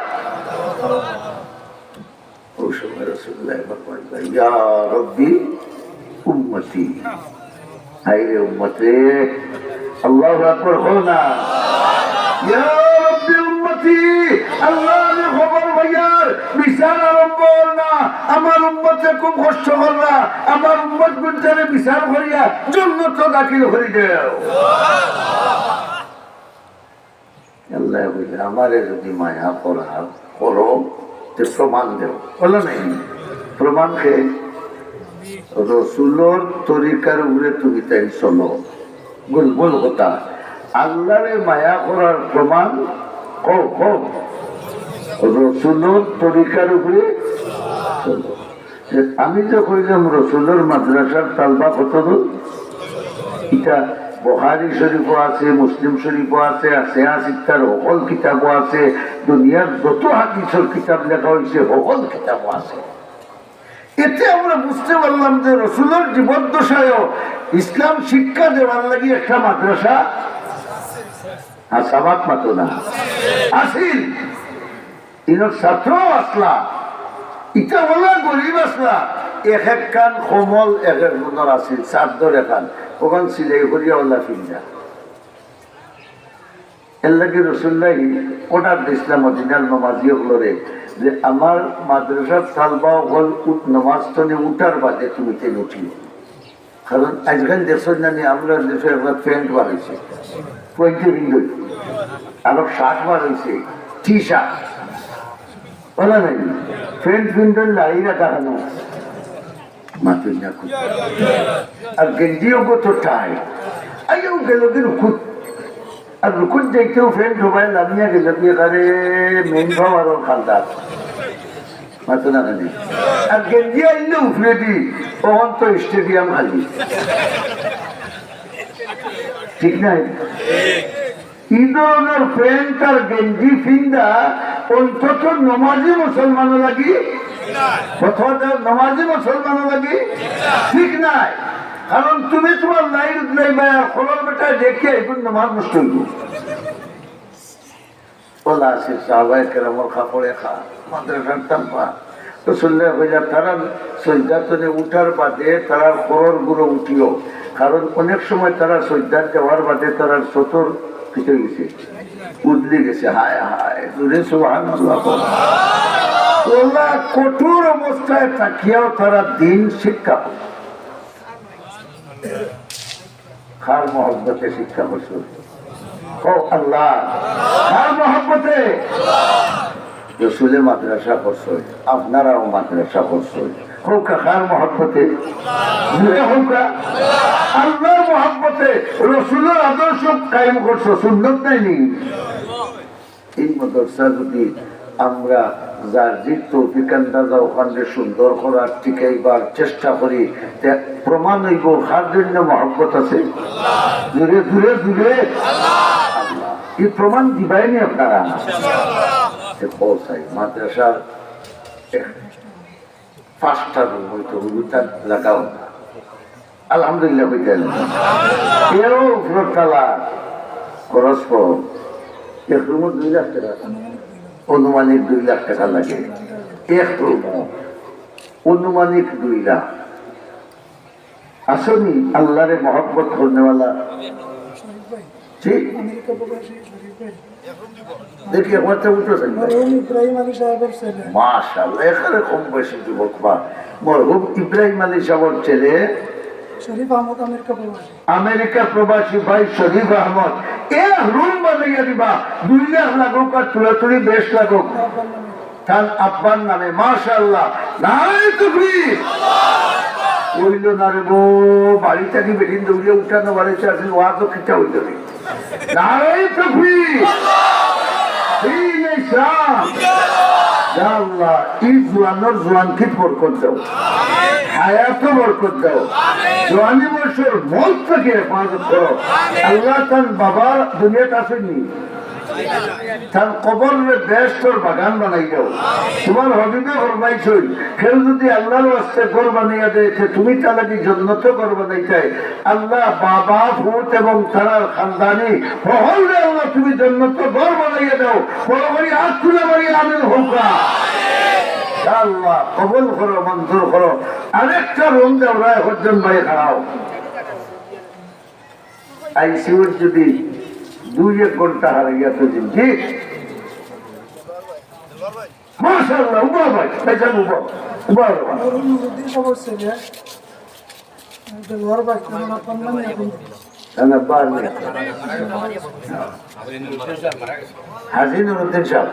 ওই সময় রাসূলুল্লাহ ফরমাইলা, "ইয়া রাব্বি উম্মতি।" হায় রে উম্মত রে, আল্লাহু আকবার কও না। ইয়া রাব্বি উম্মতি, আল্লাহ, আমি খবর পাইয়ার বিচার আরম্ভ অর না। আমার উম্মতে খুব কষ্ট কররা, আমার উম্মত গুনতারে বিচার করিয়া জন্নত দাখিল করি দেও। আল্লাহ বলে, "আমারে যদি মায়া করা করো, তে প্রমাণ দেও।" বলো নাই? প্রমাণ কে? রসুলর তরিকার উপরে তুমি তাই চলো। ভুল, ভুল কথা। আল্লাহরে মায়া করার প্রমাণ কও, কও। রসুলর তরিকার উপরে চলো। যে আমি যে কইলাম রসুলর মাদ্রাসার তালবা কত দূর, ইটা বুখারী শরীফও আছে, মুসলিম শরীফও আছে, আছে, আছে, তার হকল কিতাবও আছে, দুনিয়ার যত হাদিসর কিতাব লেখা অইছে, হকল কিতাবও আছে। এতে আমরা বুঝতে পারলাম যে রসুলর জীবদ্দশায়ও ইসলাম শিক্ষা দেওয়ার লাগি একটা মাদ্রাসা, আর সাবাত মাতো না, আছিল। ইনোর ছাত্রও আছলা, ইটা অলা গরিব আছলা, এক এক খান কম্বল এক এক জনর আছিল, চাদর এখান, অখান সিলাই করিয়া অলা ফিন্দা। এর লাগি রসুলুল্লাহ order দিছলা মদিনার নমাজি অকলরে যে আমার মাদ্রাসার তালবা অকল উঠ-, নমাজ তনে উঠার বাদে তুমি তেন উঠিও। কারণ আইজকাইল দেখছইন না নি, আমরার দেশো একটা প্যান্ট বার অইছে, পয়েন্টি পিন্দইন, আরো শার্ট বার অইছে, টি শার্ট, অলা নাই, প্যান্ট পিন্দইন, লাড়িটা দেখানো, মাতইন না খুব। আর গেঞ্জিও গো তো টাইট, আইও গেল কি রুকুত, আর রুকুত যাইতেও প্যান্ট হবায় লামিয়া গেল কি, আরে মেইন পাওয়ারর খান্দাত। মাতো না কেনে? আর গেঞ্জি আইলে উপরেদি, অখন তো স্টেডিয়াম খালি। ঠিক নাই? ই ধরনর প্যান্ট আর গেঞ্জি ফিন্দা অন্তত নমাজি মুসলমানর লাগি, অথবা নমাজি মুসলমানর লাগি ঠিক নাই। কারণ তুমি তুমার লাইট উদলাইবায় আর খরর বেটায় দেখি এখন নমাজ নষ্ট অইবো। অলা আছে সাহাবায়ে কেরামর কাপড় এখান, মাদ্রাসার তালবা। রসুলুল্লাহ কইলা, "তারা সজদা তনে উঠার বাদে তারার খরর গুলো উঠিও, কারণ অনেক সময় তারা সজদাত যাওয়ার বাদে তারার সতর কিতা অইগেছে, উদলি গেছে।" হায় হায়, জোরে সুবহানাল্লাহ বল। অলা কঠোর অবস্থায় থাকিয়াও তারা দিন শিক্ষা করে। কার মহব্বতে শিক্ষা করছইন? কও আল্লাহ। কার মহব্বতে? রসুলে মাদ্রাসা করছইন, আপনারাও মাদ্রাসা করছইন। কউক্কা কার মহব্বতে? জোরে কউক্কা। আল্লাহর মহব্বতে রসুলর আদর্শ কায়েম করছো, সুন্নত নায় নি? এই মাদ্রাসা যদি আমরা যার যে তৌফিক আন্দাজা অখানরে সুন্দর করার, টিকাইবার চেষ্টা করি, তে প্রমাণ অইবো কার জন্য মহব্বত আছে। জোরে, জোরে, জোরে। আল্লাহ। ই প্রমাণ দিবায়নি আপনারা? তে কও চাই, মাদ্রাসার এক পাঁচটা রুম অইতো, রুমটা লাগাও না। আলহামদুলিল্লাহ কইতা অইলো। এরও উপরর তালা খরচ কম। এক রুমো দুই লাখ টেকা, আনুমানিক দুই লাখ টেকা লাগে এক রুমো, আনুমানিক দুই লাখ। আছোনি আল্লাহরে মহব্বত করনেওয়ালা? জি? দেখি, একবার তো উঠো, স্যার। মরহুম ইব্রাহিম আলী সাহেবের ছেলে। মাশাআল্লাহ, এখানে কম বয়সী যুবক বা মরহুম ইব্রাহিম আলী সাহেবের ছেলে শরীফ আহমদ আমেরিকা প্রবাসী। আমেরিকা প্রবাসী ভাই শরীফ আহমদ, এক রুম বানাইয়া দিবা, দুই লাখ লাগুক আর তুড়াতুড়ি বেশ লাগুক, তান আব্বার নামে। মাশাআল্লাহ, নারায়ে তাকবীর। অইল না রে বো, বাড়ি থাকি বেটিন দৌড়িয়া উঠা না বাড়াইতে আসেন, ওয়া তো কিতা অইল রে। নারায়ে তাকবীর। দ্বীনে ইসলাম। ইয়া আল্লাহ, ই জুয়ানর জুয়ানকিত বরকত দেও, হায়াতো বরকত দেও, জুয়ানি বয়সর মউত থাকি হেফাজত করো। আল্লাহ তান বাবা দুনিয়াত আছইন নি? তান কবররে বেহেশতর বাগান বানাই দেও। তুমার হাবিবে ফরমাইছইন, কেউ যুদি আল্লাহর ওয়াস্তে ঘর বানাইয়া দেয়, তে তুমি তার লাগি জন্নতো ঘর বানাইতায়। আল্লাহ, বাবা, পুত এবং তারার খানদানি হকলরে আল্লাহ তুমি জন্নতো ঘর বানাইয়া দেও। বড় করি আত তুলা মারি আমিন কউক্কা। ইয়া আল্লাহ, কবুল করো, মঞ্জুর করো। আরেকটা রুম দেও, রায় হজ্জন ভাই খাড়াও। আইসিইউর যুদি দুই এক ঘন্টা হারাইয়া তো দিন, জি? মাশাআল্লাহ, উবা ভাই, ভাইজান উবা, উবা বাবা। নুরুদ্দিন সাহেবের ছেলে, এই যে লোয়ার বাস, এখন আপনার নামে এখন না, না, বার নেই। হাজী নুরুদ্দিন সাহেব,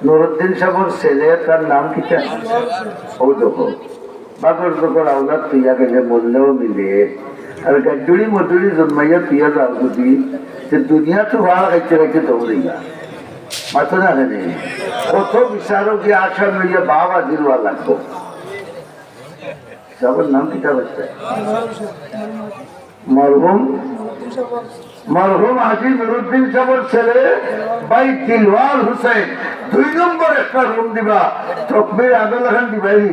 নুরুদ্দিন সাহেবের ছেলে, তার নাম কিতা? ও দেখো, বাগর জগর আওলাদ তুইয়া গেলে মরলেও মিলে, আর গাড্ডুড়ি মডুড়ি জন্মাইয়া তুইয়া যাও যদি, তে দুনিয়া তো ভাড়া খাইতে খাইতে দৌড়াইয়া। মাথা না জানে, কত বিচারক গিয়া আসামি লইয়া বাবা দিলওয়া লাগবো। সাহেবের নাম কিতা হচ্ছে? মরহুম, মরহুম হাজী নুরুদ্দিন সাহেবের ছেলে ভাই দিলওয়ার হোসেন দুই নম্বর একটা রুম দিবা। তকবির আগে লাখান দিবাই নি।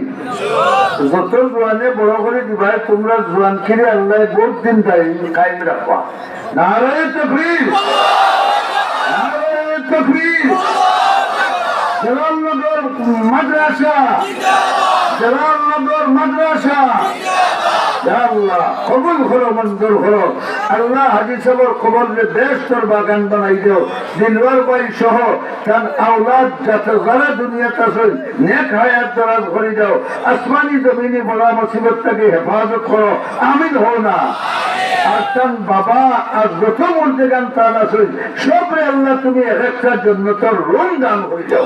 যত জুয়ানে বড় করি দিবাই, তুমরা জুয়ানকিরে আল্লাহ বহুত দিন দায়ী কায়েম রাখবা। নারায়ে তাকবীর, নারায়ে তাকবীর। জালালনগর মাদ্রাসা, জালালনগর মাদ্রাসা। ইয়া আল্লাহ, কবুল করো, মঞ্জুর করো। আল্লাহ, হাজী সাহেবের কবররে বেহেশতর বাগান বানাই দেও। দিলওয়ার ভাই সহ তান আওলাদ যাতে যারা দুনিয়াত আছইন, নেক হায়াত দরাজ করি দেও। আসমানি জমিনি বালা মুসিবত থাকি হেফাজত করো। আমিন হও না। আর তান বাবা আর যত মুর্দেগান তান আছইন, সবরে আল্লাহ তুমি এক একটা জন্নতর রুম দান করি দেও।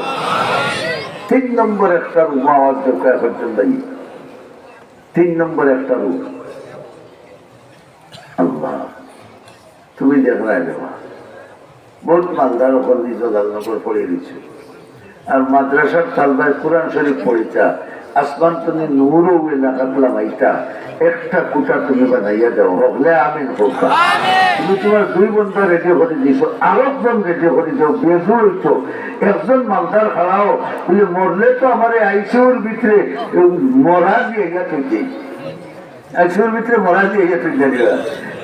তিন নম্বর একটা রুম আওয়াজ দেও, কয় পর্যন্ত এই তিন নম্বর একটা রুম। আল্লাহ, তুমি দেখরায় দেবা। বহুত মালদার অকল নিজ জালনগর পড়ে রইছে। আর মাদ্রাসার তালবায় কোরআন শরীফ পড়িতা, আসমান তুমি নূর ও এলাকাত লামাইতা, একটা কুটা তুমি বানাইয়া দেও, হকলে আমিন কউক্কা। তুমি তুমার দুই বন্দা রেডি করি দিছো, আরো একজন রেডি করি দেও, বেজু অইতো, একজন মালদার খাড়াও, বুলে মরলে তো আমারে আইসিইউর ভিতরে মরা দিয়া গিয়া তুই দেই। আইসিইউর ভিতরে মরা দিয়া গেছে জানিবা।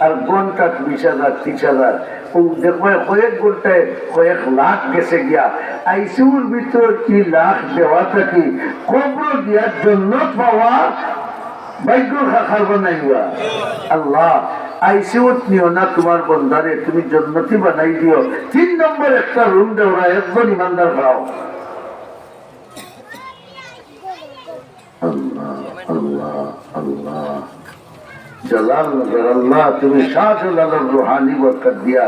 আর ঘন্টা বিশ হাজার, ত্রিশ হাজার, ও দেখবে কয়েক ঘন্টায় কয়েক লাখ গেছে গিয়া। আইসিইউর ভিতরে কি লাখ দেওয়া থাকি কবর দিয়া জন্নত পাওয়া ভাগ্য খা-, খারবা নাই বা। আল্লাহ, আইসিইউত নিও না তুমার বন্দারে, তুমি জন্নতি বানাই দিও। তিন নম্বর একটা রুম দেওরা একজন ইমানদার পাও। আল্লাহ, আল্লাহ, আল্লাহ। জালালনগর, আল্লাহ, তুমি শাহজালালর রুহানি বরকত দিয়া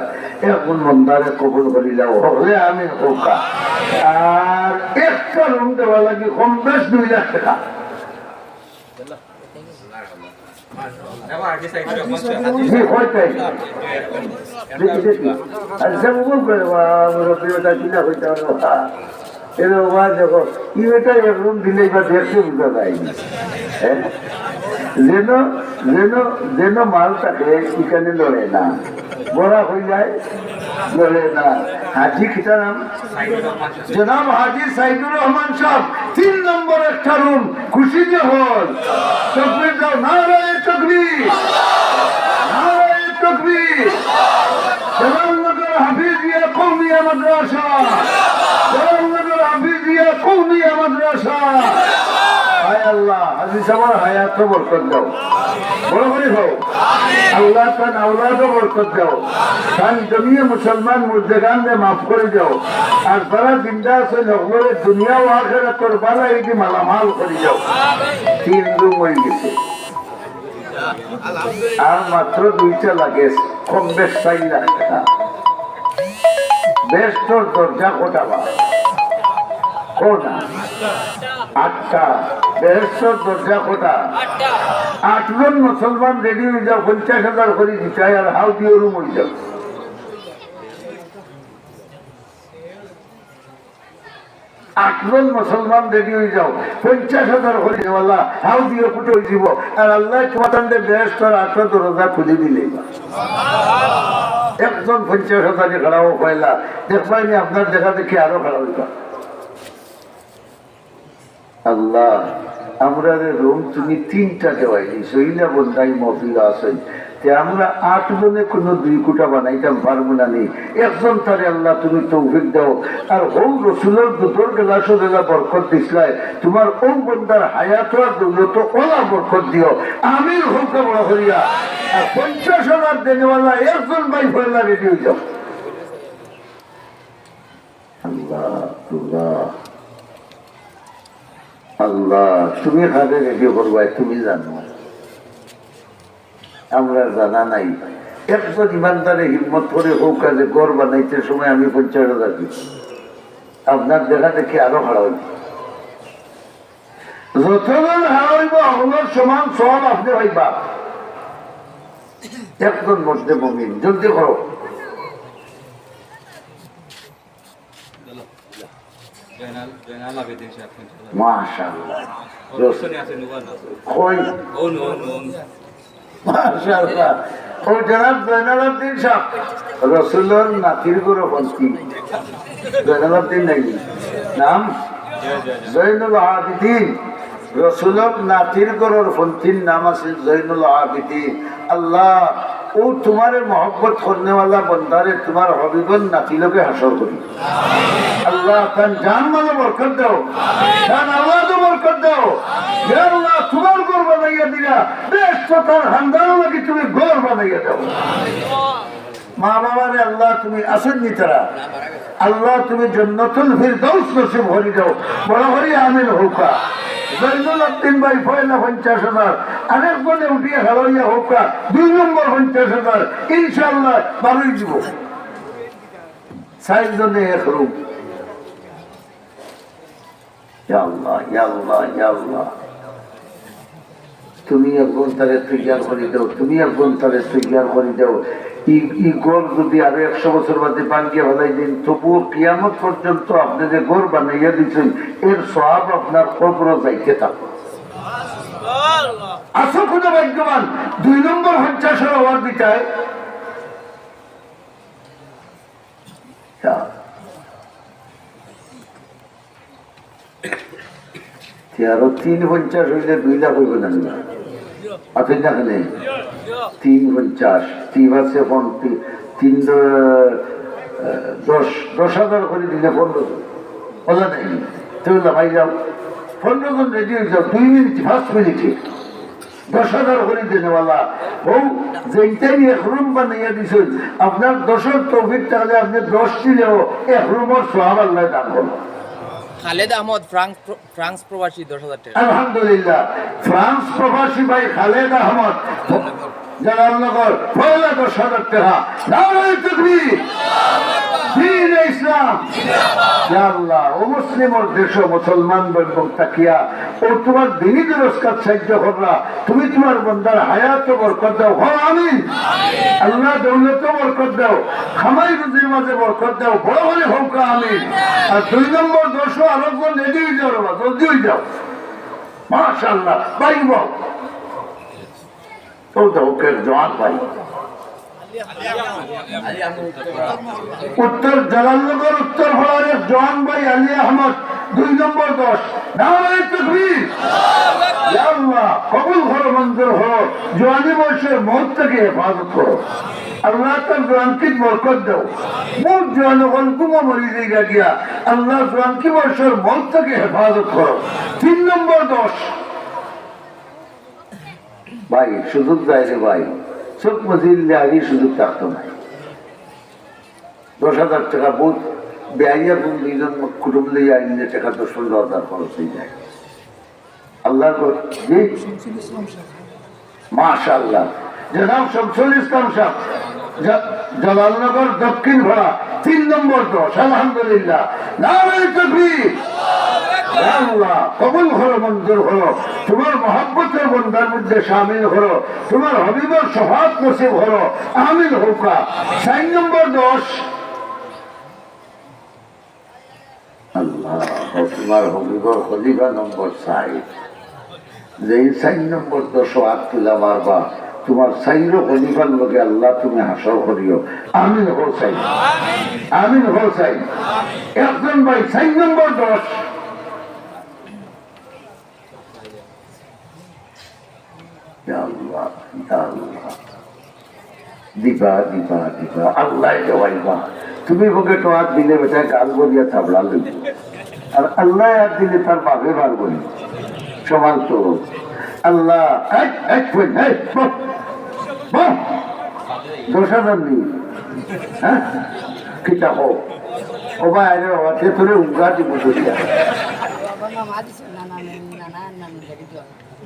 এখন বন্দারে কবুল করি লাও। হকলে আমিন কউক্কা। আর একটা রুম দেওয়া লাগি কম বেশ দুই লাখ টেকা। জি, হয় তাই। দেখি, দেখি। আচ্ছা, ও করে, বা, মুরব্বি, ওটা কিনা হইতে পারে, বা। এরে বাবা, দেখো, ই বেটা এক রুম দিলে এবার দেখতে বুঝা যায় না। হ্যাঁ? যেন, যেন, যেন মাল থাকে, এখানে লড়ে না। বড়া হয়ে যায়, লড়ে না। হাজি কিতা নাম? জনাব হাজি সাইদুর রহমান সাহেব, তিন নম্বর একটা রুম, খুশি যে হল। তকবীর দাও, নারায়ে তকবীর, নারায়ে তকবীর। জালালনগর হাফিজিয়া কওমিয়া মাদ্রাসা, জালালনগর হাফিজিয়া কওমিয়া মাদ্রাসা। হায় আল্লাহ, হাজি সাহেবের হায়াতো বরকত দাও, বড় করি হও। আল্লাহ তান আওলাদো বরকত দাও, তান জমিয়ে মুসলমান মুর্দেগানরে মাফ করি দাও। আর যারা জিন্দা আছইন, হকলরে দুনিয়া ও আখেরাতর বালা ইদি মালামাল করি দাও। তিন রুম হয়ে গেছে। আর মাত্র দুইটা লাগে, কম বেশ চাইর লাখ টেকা। বেহেশতর দরজা কটা বা? কও না। আটটা। বেহেশতর দরজা কয়টা? আটজন মুসলমান রেডি অই যাও, পঞ্চাশ হাজার করি দিতায়, আর হাউ দিও রুম অই যাও। আটজন মুসলমান রেডি অই যাও, পঞ্চাশ হাজার করি দেওয়ালা, হাউ দিও কুটে অই দিব। আর আল্লায় তুমার তানরে বেহেশতর আটটা দরজা খুলি দিলে, একজন পঞ্চাশ হাজারি খাড়াও পয়লা, দেখবায়নি আপনার দেখা দেখি আরো খাড়া অইবা। আল্লাহ, আমরারে রুম তুমি তিনটা দেওয়াই দিছো, ইলা বন্দাই মহফিল আছইন। তে আমরা আটজনে কুনু দুই কুটা বানাইতাম পারমু না নি? একজন তারে আল্লাহ তুমি তৌফিক দাও। আর হউ রসুলর দুধর গেলাসো যেলা বরকত দিছলায়, তুমার অউ বন্দার হায়াত আর দৌলত অলা বরকত দিও। আমিন কউক্কা বড় করিয়া। আর পঞ্চাশ হাজার দেনেওয়ালা একজন ভাই পয়লা রেডি অই যাও। আল্লাহ, আল্লাহ, আল্লাহ, তুমি কারে রেডি করবায়, তুমি জানো, আমরার জানা নাই। একজন ইমানদারে হিম্মত করি কউক্কা যে ঘর বানাইতে সময় আমি পঞ্চাশ হাজার দিছি, আপনার দেখা দেখি আরো খাড়া অইব। যতজন খাড়া অইব, হকলর সমান সওয়াব আপনে পাইবা। একজন মধ্যে মুমিন, জলদি করো। জয়নাল, জয়নাল আবেদিন সাহেব, পঞ্চাশ হাজার। মাশাআল্লাহ। ও, পিছনে আছে, নুমান আছে। কই? ও, নু, ও, নু, ও, নু। মাশাআল্লাহ। ও জনাব জয়নাল আবেদিন সাহেব, রসুলর নাতির ঘরর ফন্তি। জয়নাল আবেদিন নাকি? নাম? জয়নাল আবেদিন। রসুলর নাতির ঘরর ফন্তির নাম আছে জয়নুল আবেদিন। আল্লাহ, অউ তুমারে মহব্বত করনেওয়ালা বন্দারে তুমার হবিবর নাতি লগে হাশর করি। আল্লাহ, তান জান মালো বরকত দেও, তান আওলাদো বরকত দেও। ইয়া আল্লাহ, তুমার ঘর বানাইয়া দিলা, বেহেশতো তার খানদানর লাগি তুমি ঘর বানাইয়া দেও। মা বাবারে আল্লাহ তুমি আছইন নি তারা, আল্লাহ তুমি জান্নাতুল ফিরদাউস নসিব করি দেও। বড় করি আমিন কউক্কা। জয়নুল আবেদিন ভাই পয়লা পঞ্চাশ হাজার, আরেকজনে উঠিয়া খাড়া অইয়া কউক্কা দুই নম্বর পঞ্চাশ হাজার, ইনশাআল্লাহ বারোই দিব। চাইরজনে এক রুম। ইয়া আল্লাহ, ইয়া আল্লাহ, ইয়া আল্লাহ। তুমি একজন তারে তৈয়ার করি দেও, তুমি একজন তারে তৈয়ার করি দেও। ই, ই ঘর যদি আরো একশো বছর বাদে ভাঙ্গিয়া ফালাই দেইন, তবুও কিয়ামত পর্যন্ত আপনে যে ঘর বানাইয়া দিছইন, এর সওয়াব আপনার কবরো যাইতে থাকবো। আছো কুনু ভাগ্যবান, দুই নম্বর পঞ্চাশর অর্ডার দিতায়। তে আরো তিন পঞ্চাশ অইলে দুই লাখ অইবো না নি? আপনি না কেনে? তিন পঞ্চাশ, তিন আছে ফোন, তি-, তিন দ-, আহ, দশ, দশ হাজার করি দিলে পনেরো জন। অলা নাই? তে অলা ভাই যাও, পনেরো জন রেডি অই যাও, দুই মিনিট, পাঁচ মিনিটে। দশ হাজার করি দেনেওয়ালা, অউ যেইটাই এক রুম বানাইয়া দিছইন, আপনার দশর তৌফিক থাকলে আপনে দশ দিলেও এক রুমর সওয়াব আল্লায় দান করবা। খালেদ আহমদ, ফ্রান্স প্র-, ফ্রান্স প্রবাসী, দশ হাজার টাকা। আলহামদুলিল্লাহ, ফ্রান্স প্রবাসী ভাই খালেদ আহমদ, জালালনগর, পয়লা দশ হাজার টাকা। নারায়ে তাকবীর, দ্বীনে ইসলাম। ইয়া আল্লাহ, অউ মুসলিমর দেশো মুসলমান বন্ধু থাকিয়া, অউ তুমার দ্বীনি দরসগাত সাহায্য কররা, তুমি তুমার বন্দার হায়াতো বরকত দেও, কও আমিন। আল্লাহ দৌলতো বরকত দেও, কামাই রুজির মাঝে বরকত দেও, বড় করি কউক্কা আমিন। আর দুই নম্বর দশো আরো একজন রেডি অই যাও রে বা, জলদি অই যাও। মাশাআল্লাহ, ভাই বল। অউ দেখো, কে জোয়ান ভাই। উত্তর জালালনগর উত্তর পাড়ার এক জোয়ান ভাই আলী আহমদ, দুই নম্বর দশ। নারায়ে তাকবীর। ইয়া আল্লাহ, কবুল করো, মঞ্জুর করো। জোয়ানি বয়সর মউত থাকি হেফাজত করো। আল্লাহ তার জোয়ানকিত বরকত দেও। বউত জোয়ান অকল ঘুমো মরি যাইরা গিয়া। আল্লাহ জোয়ানকি বয়সর মউত থাকি হেফাজত করো। তিন নম্বর দশ। ভাই, সুযোগ যায় রে ভাই, চোখ মুজিলে আগে সুযোগ থাকতো নায়। দশ হাজার টাকা বউত বেআইয়া কোন দুইজন কুটুম লইয়া আইলে টাকা দশ পনেরো হাজার খরচ অই যায়। আল্লাহর ঘর, জি? মাশাআল্লাহ। জনাব শামসুল ইসলাম সাহেব, জ-, জালালনগর দক্ষিণ পাড়া, তিন নম্বর দশ, আলহামদুলিল্লাহ। নারায়ে তাকবীর। ইয়া আল্লাহ, কবুল করো, মঞ্জুর করো, তুমার মহব্বতর বন্দার মধ্যে শামিল করো, তুমার হাবিবর শফাআত নসিব করো। আমিন কউক্কা। চাইর নম্বর দশ। আল্লাহ, তুমার হাবিবর খলিফা নম্বর চাইর। যেই চাইর নম্বর দশো আত তুলা মারবা, তুমার চাইরো খলিফার লগে আল্লাহ তুমি হাশর করিও। আমিন কও চাইর। আমিন কও চাইর। একজন ভাই, চাইর নম্বর দশ। ইয়া আল্লাহ, ইয়া আল্লাহ। দিবা, দিবা, দিবা। আল্লায় দেওয়াইবা। তুমি পকেটো আত দিলে বেটায় গাল ভরিয়া থাবড়া লইবো। আর আল্লায় আত দিলে তার বাপে বার করি। সমান তো। আল্লাহ, এক, এক পয়েন্ট, এই, বাহ, বাহ। দশ হাজার নি? হ্যাঁ? কিতা কও? ও ভাই, আরে বাবা, তে তোরে উঙ্গা দিব দুইটা।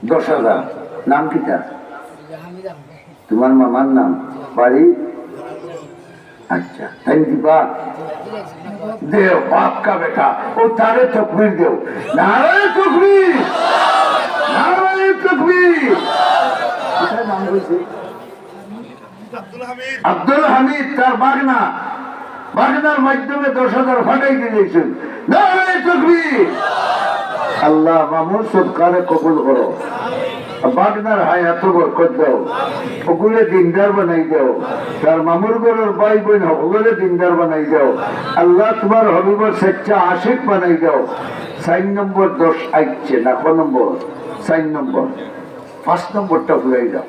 দশ হাজার। নাম কিতা? তুমার মামার নাম? বাড়ি? আচ্ছা, তাই দিবা? দেও, বাপ কা বেটা, ও তারে তকবীর দেও। নারায়ে তকবীর! নারায়ে তকবীর! কিতা নাম অইছে? আব্দুল হামিদ, তার বাগনা, বাগনার মাধ্যমে দশ হাজার পাঠাই দিলাইছইন। নারায়ে তকবীর! আল্লাহ মামুর সদকারে কবুল করো। বাগনার হায়াতো বরকত দেও, অগুরে দিনদার বানাই দেও, তার মামুর ঘরর ভাই বইন হকলরে দিনদার বানাই দেও। আল্লাহ তুমার হাবিবর সাচ্চা আশিক বানাই দেও। চাইর নম্বর দশ আইছে না, ক নম্বর? চাইর নম্বর। পাঁচ নম্বরটা ফুরাই যাও।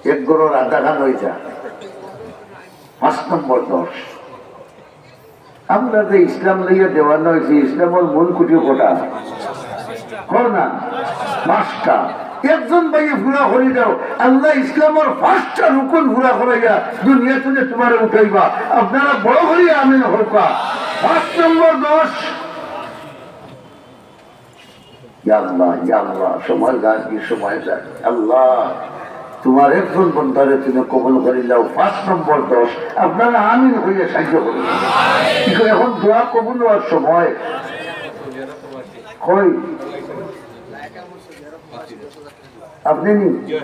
এক ঘরর আধা খান অই যা। পাঁচ নম্বর দশ। আমরা যে ইসলাম লইয়া দেওয়ানা অইছি, ইসলামর মূল খুঁটি কয়টা? কও না? পাঁচটা। একজন ভাইয়ে পুরা করি দেও। আল্লাহ ইসলামর পাঁচটা রুকুন পুরা করাইয়া দুনিয়া তুনে তুমারে উঠাইবা। আপনারা বড় করি আমিন কউক্কা। পাঁচ নম্বর দশ। ইয়া আল্লাহ, ইয়া আল্লাহ, সময় যাক, কি সময় যাক। আল্লাহ, তুমার একজন বন্দারে তুমি কবুল করিলাও। পাঁচ নম্বর দশ, আপনারা আমিন কইয়া সাহায্য করুন। কি কয়, এখন দোয়া কবুল অওয়ার সময়। কই? আপনি নি?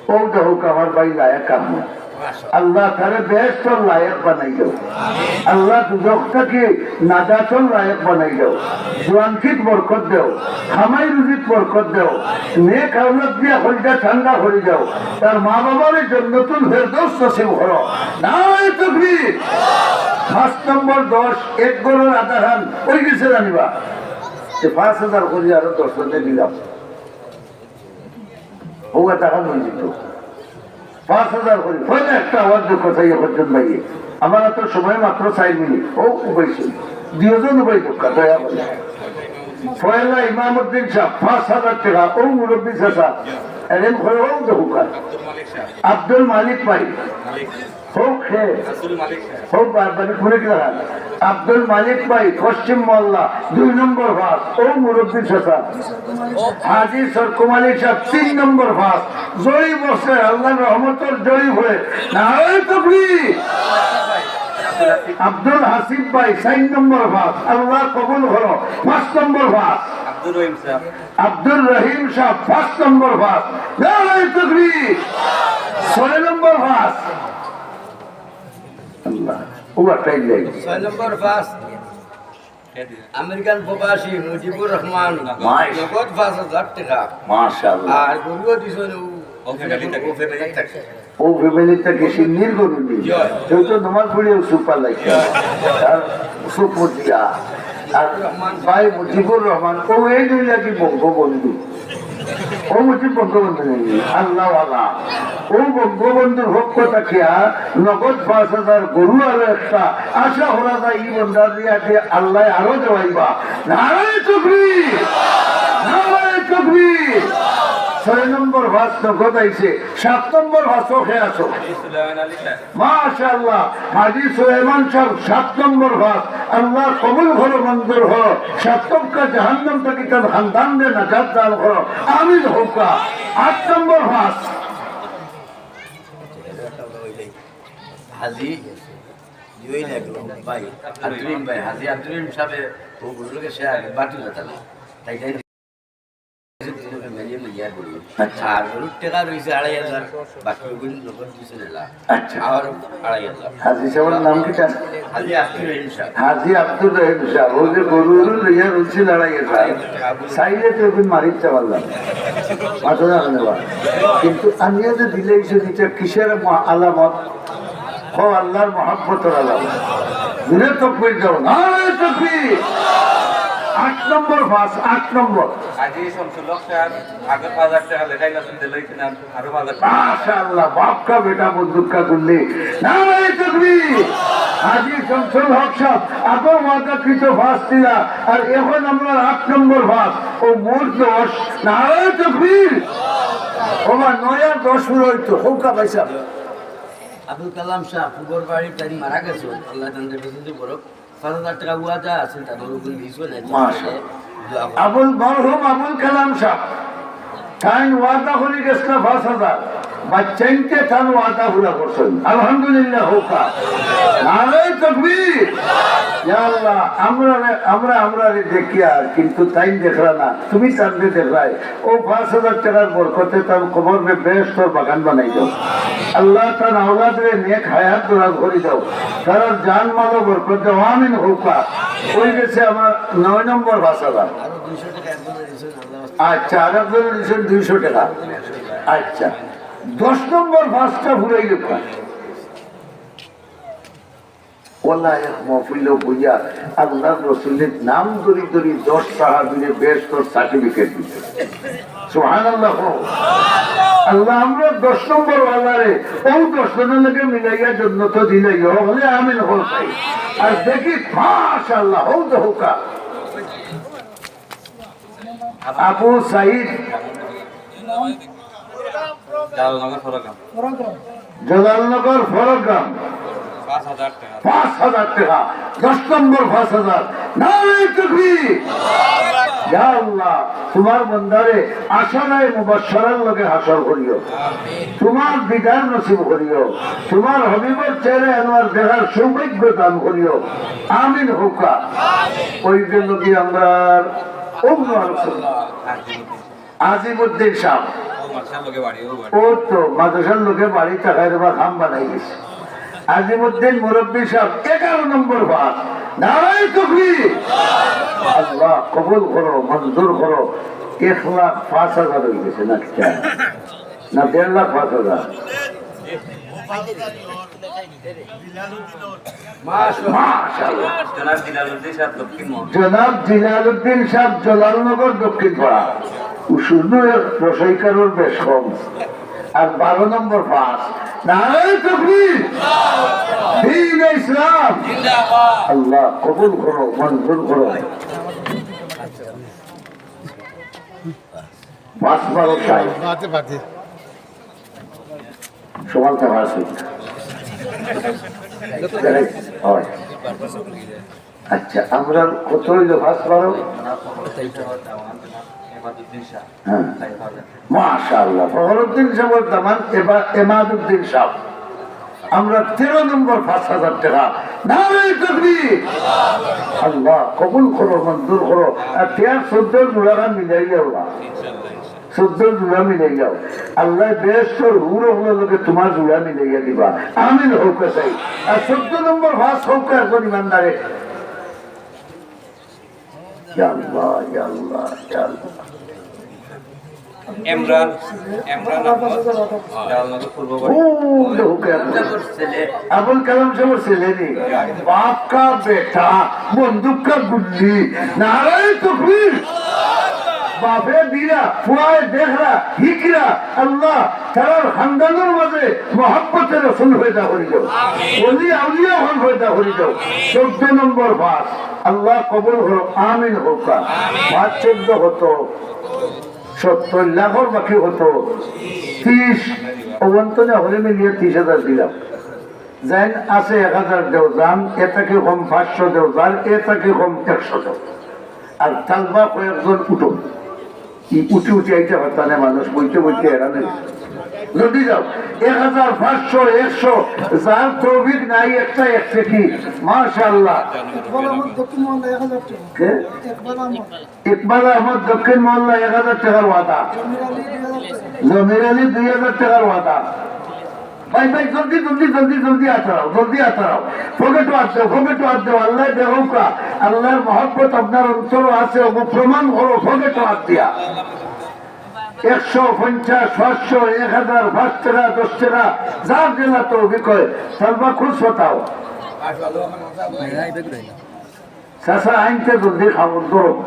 ও দেখউক্কা, আমার ভাই লায়েক আহমদ। আল্লাহ তারে বেহেস্তর লায়েক বানাই দেও। আল্লাহ দুজখ থাকি নাজাতর লায়েক বানাই দেও। জুয়ানকিত বরকত দেও, কামাই রুজিত বরকত দেও, নেক আওলাদ দিয়া কলিজা ঠান্ডা করি দেও। তার মা বাবারে জান্নাতুল ফেরদৌস নসিব করো। নারায়ে তাকবীর। পাঁচ নম্বর দশ, এক ঘরর আধা খান অই গেছে জানিবা। তে পাঁচ হাজার করি আরো দশ জনে দিলাম। অউ টাকা লই দিত। পাঁচ হাজার করি। পয়লা একটা আওয়াজ দুঃখ চাই একজন ভাইয়ে। আমার তো সময় মাত্র চার মিনিট। ও উবাইছে। দুইজন উবাই দুঃখ, দয়া করে। পয়লা ইমামউদ্দিন সাহেব, পাঁচ হাজার টাকা। ও মুরব্বী চাচা। এরেন করে ও দুঃখ। আব্দুল মালিক ভাই। হক হে। হক বা-, মানে, কোনে কি লাগান? আব্দুল মালিক ভাই, পশ্চিম মহল্লা, দুই নম্বর পাস, ও মুরব্বী চাচা। হাজি সরকুম আলী সাহেব, তিন নম্বর পাস, জড়ি বসে, আল্লাহর রহমতর জড়ি হয়ে, নারায়ে তাকবীর। আব্দুল হাসিব ভাই, চার নম্বর পাস, আল্লাহ কবুল করো, পাঁচ নম্বর পাস। আব্দুর রহিম সাহেব। আব্দুর রহিম সাহেব, পাঁচ নম্বর পাস। নারায়ে তাকবীর। ছয় নম্বর পাস। আল্লাহ। ও একটাই যাই। ছয় নম্বর পাস। আমেরিকান প্রবাসী মুজিবুর রহমান। মাশ-, নগদ পাঁচ হাজার টাকা। মাশাআল্লাহ। আর গরুও দিছইন ও, ও ফ্যামিলি থেকে। ও ফ্যামিলি থেকে। ও ফ্যামিলি থেকে সিন্নির গরু নি। জি। কেউ তো নমাজ পড়িয়া সুপার লাগছে। আর সুপ দিয়া। আর ভাই মুজিবুর রহমান, ও এই দুই লাগি বঙ্গবন্ধু। ও মুজিব বঙ্গবন্ধু নানি? আল্লাহওয়ালা। ও বঙ্গবন্ধুর পক্ষ থাকিয়া নগদ পাঁচ হাজার, গরু আরো একটা। আশা করা যায় ই বন্দার দিয়া যে আল্লাহ আরো দেওয়াইবা। নারায়ে তাকবীর! নারায়ে তাকবীর! ছয় নম্বর পাস নগদ আইছে, সাত নম্বর পাসও খেয়ে আসো। মাশাআল্লাহ, হাজি সুলাইমান সাহেব সাত নম্বর পাস। আল্লাহ কবুল করো, মঞ্জুর করো। সাত তবকা জাহান্নাম থাকি তার খানদানরে নাজাত দান করো। আমিন কউক্কা। আট নম্বর পাস। হাজি ওই লাগলো ভাই, আব্দুল রহিম ভাই, হাজী আব্দুল রহিম সাহেব, ও গুরু লোকের সে আগে বাটুল তালা। তাই তাই মিলিয়ে মিলিয়ে আর বলি। আচ্ছা। আর গরুর টাকা রইছে আড়াই হাজার, বাকি ওগুলি নগদ দিছে না। আচ্ছা। আর আড়াই হাজার। হাজী সাহেবের নাম কিতা? হাজী আব্দুল রহিম সাহেব। হাজী আব্দুল রহিম সাহেব, ওই যে গরু লইয়া রইছে আড়াই হাজার। চাইলে তো এখন মারিত চাওয়াল্লাম। মাথা না নেওয়া। কিন্তু আনিয়া যে দিলে এই যে নিচে কিসের ম-, আলামত? ও আল্লাহর মহব্বতর আলামত। জোরে তকবীর দাও, নারায়ে তকবীর। আট নম্বর ফাঁস, আট নম্বর। আজি শামসুল হক সাহেব আগর পাঁচ হাজার টাকা লেখাই না, শুনতে লইছে না, আরো পাঁচ হাজার টাকা। মাশাআল্লাহ, বাপ কা বেটা বন্দুক কা গুল্লি। নারায়ে তকবীর। আজি শামসুল হক সাহেব আগর ওয়াদাকৃত ফাঁস দিলা, আর এখন আমরা আট নম্বর ফাঁস, ও মোট দশ। নারায়ে তকবীর। ও মা, নয় আর দশ ফুরাইতো, হউকা ভাই সাহেব। আবুল কালাম সাহেব, ফুবর বাড়ি তাই মারা গেছে, আল্লাহ তাআলা বেশি বড়। পাঁচ হাজার টাকা ওয়াদা আছে, তার উপরে দিয়েছিল না। মাশাআল্লাহ। দোয়া করো। আবুল, মরহুম আবুল কালাম সাহেব, তাইন ওয়াদা করি গেছলা পাঁচ হাজার, বাচ্চাইনতে তান ওয়াদা পুরা করছইন। আলহামদুলিল্লাহ, হউকা। নারায়ে তকবীর। ইয়া আল্লাহ, আমরা, আমরা, আমরা রে দেখিয়ার, কিন্তু তাইন দেখরা না, তুমি তানরে দেখরায়। ও পাঁচ হাজার টাকার বরকতে তান কবররে বেহেশতর বাগান বানাই দাও। আল্লাহ তান আওলাদরে নেক হায়াত দরাজ করি দাও। তারার জান মালো বরকত দাও। আমিন হউকা। ওই গেছে আমার নয় নম্বর পাঁচ হাজার। আচ্ছা, আর একজন দিয়েছেন দুইশো টাকা। আচ্ছা, দশ নম্বর ফাঁসটা ফুরাই গেল। ওলা এক মহফিল বইয়া আল্লাহর রসুলের নাম ধরি ধরি দশ সাহাবীরে বেহেশতর সার্টিফিকেট দিছে। সুবহানাল্লাহ। আল্লাহ, আমরা দশ নম্বর ওয়ালারে ও দশ জনের লগে মিলাইয়া জন্নত দিলাই, হকলে আমিন কও চাই। আর দেখি, মাশাআল্লাহ, হউ তো হউকা। আবু সাইদ। জালালনগর ফরগ্রাম। জালালনগর ফরগ্রাম। পাঁচ হাজার টাকা। পাঁচ হাজার টাকা। দশ নম্বর পাঁচ হাজার। নারায়ে তাকবীর। ইয়া আল্লাহ, তুমার বন্দারে আশারায়ে মুবাশশারার লগে হাশর করিও। তুমার দিদার নসিব করিও। তুমার হাবিবর চেহারা আনোয়ার দেখার সৌভাগ্য দান করিও। আমিন হউকা। ওই যে নবী আমরার আজিমউদ্দিন সাহেব। ও মাদ্রাসার লগে বাড়ি, ও বাড়ি। ও তো মাদ্রাসার লগে বাড়ি থাকায় রে বা খাম বানাই গেছে। আজিমউদ্দিন মুরব্বী সাহেব, এগারো নম্বর পাঁচ। নারায়ে তাকবীর। আল্লাহ কবুল করো, মঞ্জুর করো। এক লাখ পাঁচ হাজার হয়ে গেছে না কিতা? না, দেড় লাখ পাঁচ হাজার। মাশাআল্লাহ। জনাব জিলালউদ্দিন সাহেব দক্ষিণ মহল। জনাব জিলালউদ্দিন সাহেব জলালনগর দক্ষিণ পাড়া। উসুর নয়, রসাইকারর বেশ কম। আর বারো নম্বর পাঁচ। নারায়ে তাকবীর। দ্বীনে ইসলাম। আল্লাহ কবুল করো, মঞ্জুর করো। পাঁচ বারো ষাট। বাদে, বাদে। সমান তো আছে। হয়। আচ্ছা, আমরা কত হইল পাঁচ বারো? হ্যাঁ। মাশাআল্লাহ। ফখরুদ্দিন সাহেবের দামান এবার এমাদউদ্দিন সাহেব। আমরা তেরো নম্বর পাঁচ হাজার টাকা। নারায়ে তাকবীর। আল্লাহ কবুল করো, মঞ্জুর করো। আর তেরো চোদ্দ জোড়াটা মিলাই যাও না। চোদ্দ জোড়া মিলাই যাও। আল্লাহ বেহেশতর হুর অকলর লগে তুমার জোড়া মিলাইয়া দিবা। আমিন হউকা চাই। আর চোদ্দ নম্বর পাঁচ হউকা একজন ইমানদারে। ইয়া আল্লাহ, ইয়া আল্লাহ, ইয়া আল্লাহ। ইমরান, ইমরান আহমদ, জালালনগর পূর্ব বাড়ি। ও, দেখো কে আবুল কালাম সাহেবের ছেলে রে। বাপ কা বেটা, বন্দুক কা গুল্লি। নারায়ে তাকবীর। বাপে দিরা, ফুয়ায় দেখরা, হিকরা, আল্লাহ, তারার খানদানর মাঝে মহব্বতে রসুল পয়দা করি দাও। ওলি আউলিয়া হল পয়দা করি দাও। চোদ্দ নম্বর পাঁচ। আল্লাহ কবুল করো, আমিন হউকা। পাঁচ চোদ্দ কত? সত্তর, লাখর বাকি কত? ত্রিশ। অভ্যন্তরে হলে মিলিয়ে ত্রিশ হাজার দিলাম। যাইন আছে এক হাজার দেও, যান এ থাকি কম পাঁচশো দেও, যার এ থাকি কম একশো দেও। আর তালবা কয়েকজন উঠো, ই উঠি উঠি আইতে পারতা না, মানুষ বইতে বইতে এরা নেই। জলদি যাও। এক হাজার, পাঁচশো, একশো, যার তৌফিক নাই একটা, এক সেটি। মাশাআল্লাহ। ইকবাল আহমদ দক্ষিণ মহল্লা এক হাজার টেকা। কে? ইকবাল আহমদ। ইকবাল আহমদ দক্ষিণ মহল্লা এক হাজার টেকার ওয়াদা। জমির আলী দুই হাজার টেকা। জমির আলী দুই হাজার টেকার ওয়াদা। ভাই, ভাই, জলদি, জলদি, জলদি, জলদি আতরাও, জলদি আতরাও। পকেটো আত দেও, পকেটো আত দেও। আল্লায় দেখউক্কা, আল্লার মহব্বত আপনার অন্তরো আছে, অগু প্রমাণ করো, পকেটো আত দিয়া। একশো, পঞ্চাশ, পাঁচশো, এক হাজার, পাঁচ টেকা, দশ টেকা, যার যেলা তৌফিক অয়, তালবা খুশ হতাও। চাচা আইনতে জলদি খাবো, ধরো।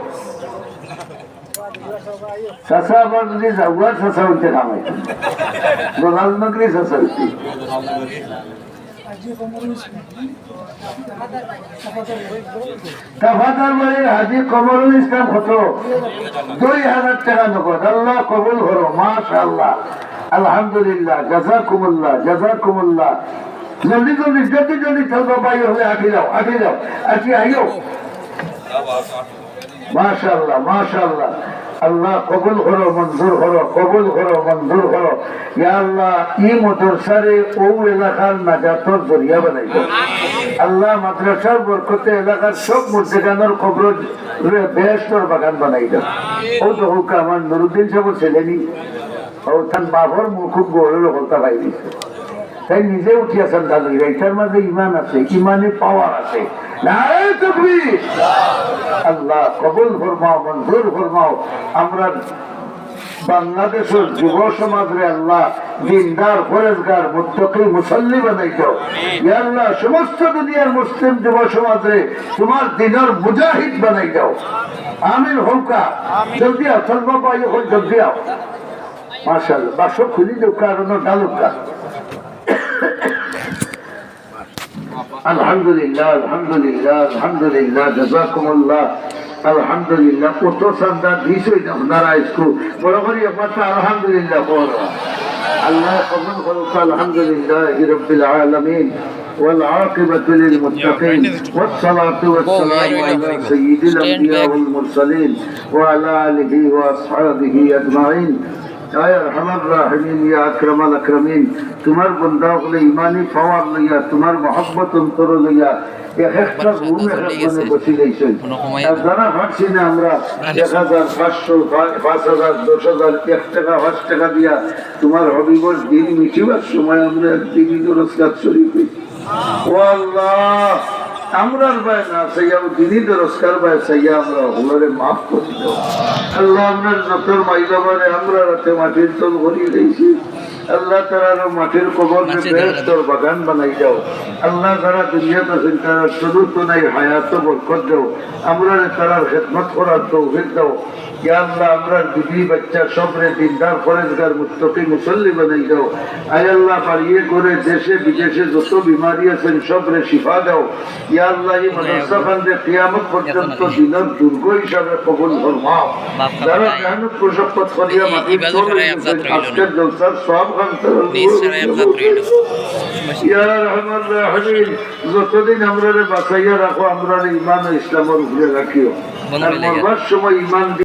চাচা আবার যদি জাগুয়ার চাচা অইতে খামাইতো। গোলাল নগরী চাচা অইতে। তাফাদার বাড়ির হাজি কমরুল ইসলাম কত? দুই হাজার টেকা নগদ। আল্লাহ কবুল করো, মাশাআল্লাহ। আলহামদুলিল্লাহ, জাযাকুমুল্লাহ, জাযাকুমুল্লাহ। জলদি, জলদি, জলদি, জলদি, চল বাবা, ইয়ে হলে আটি যাও, আটি যাও, আটি আইও। মাশাআল্লাহ, মাশাআল্লাহ। আল্লাহ কবুল করো, মঞ্জুর করো, কবুল করো, মঞ্জুর করো। ইয়া আল্লাহ, ই মাদ্রাসারে অউ এলাকার নাজাতর জরিয়া বানাই দেও। আল্লাহ, মাদ্রাসার বরকতে এলাকার সব মুর্দেগানর কবররে বেহেশতর বাগান বানাই দেও। অউ দেখউক্কা আমার নুরুদ্দিন সাবর ছেলে নি, অউ তান বাফর মুখ খুব গৌরব করতা পাই দিছে। তাই নিজে উঠিয়া চান্দা লইরা, ইটার মাঝে ইমান আছে, ইমানি পাওয়ার আছে। নারায়ে তাকবীর। আল্লাহ কবুল ফরমাও, মঞ্জুর ফরমাও। আমরা বাংলাদেশর যুব সমাজরে আল্লাহ দিনদার, পরেজগার, মুত্তাকি, মুসল্লি বানাই দেও। ইয়া আল্লাহ, সমস্ত দুনিয়ার মুসলিম যুব সমাজরে তোমার দিনর মুজাহিদ বানাই দেও। আমিন কউক্কা। জলদি আও, চল বাবা, ইয়ে কই, জলদি আও। মাশাআল্লাহ, বাক্স খুলি দেউক্কা, আর অনো ডালউক্কা। আলহামদুলিল্লাহ, আলহামদুলিল্লাহ, আলহামদুলিল্লাহ, জাযাকুমুল্লাহ, আলহামদুলিল্লাহ। কত চান্দা দিছইন আপনারা আইজকু, বড় করি একবার তো আলহামদুলিল্লাহ কও। আল্লাহ কবুল করউক, আলহামদুলিল্লাহি রাব্বিল আলামিন, ওয়াল আকিবাতু লিল মুত্তাকিন, ওয়াস সালাতু ওয়াস সালামু আলা সাইয়্যিদিল আম্বিয়া ওয়াল মুরসালিন, ওয়া আলা আলিহি ওয়া আসহাবিহি আজমাইন। ইয়া আরহামার রাহিমিন, ইয়া আকরামাল আকরামিন, তোমার বন্দা অকলে ইমানি পাওয়ার লইয়া, তোমার মহব্বত অন্তর লইয়া, এক একটা রুম এক এক জনে বসি যাইছইন। আর যারা পারছি না, আমরা এক হাজার, পাঁচশো, পা-, পাঁচ হাজার, দশ হাজার, এক টেকা, পাঁচ টেকা দিয়া তোমার হাবিবর দিন মিটিবার সময় আমরা এক দিনই দরজগাত শরিক অইছি। ও আল্লাহ, আমরার বায় না চাইয়া, অউ দিনই দরজগার বায় চাইয়া আমরা হকলরে মাফ করি দেও। আল্লাহ, আমরার যত মাই বাবারে আমরার আতে মাটির তল করি দিছি। আল্লাহ, তারার অউ মাটির কবররে বেহেশতর বাগান বানাই দেও। আল্লাহ, যারা দুনিয়াত আছইন, তারার শুরু তো নাই, হায়াতো বরকত দেও। আমরারে তারার খেদমত করার তৌফিক দেও। ইয়া আল্লাহ, আমরার বিবি বাচ্চা সবরে দিনদার, পরেজগার, মুত্তাকি, মুসল্লি বানাই দেও। আয় আল্লাহ, বাড়িয়ে ঘরে, দেশে বিদেশে যত বিমারি আছইন, সবরে শিফা দেও। ইয়া আল্লাহ, ই মাদ্রাসা খানরে কিয়ামত পর্যন্ত দিনর দুর্গ হিসাবে কবুল ফরমাও। যারা মেহনত মশাক্কত করিয়া মাটির তল অইছইন, আজকের জলসার সওয়াব খান তারার উপরে। ইয়া আরহামার রাহিমিন, যতদিন আমরারে বাঁচাইয়া রাখো, আমরারে ইমান ও ইসলামর উপরে রাখিও। আর মরবার সময় ইমান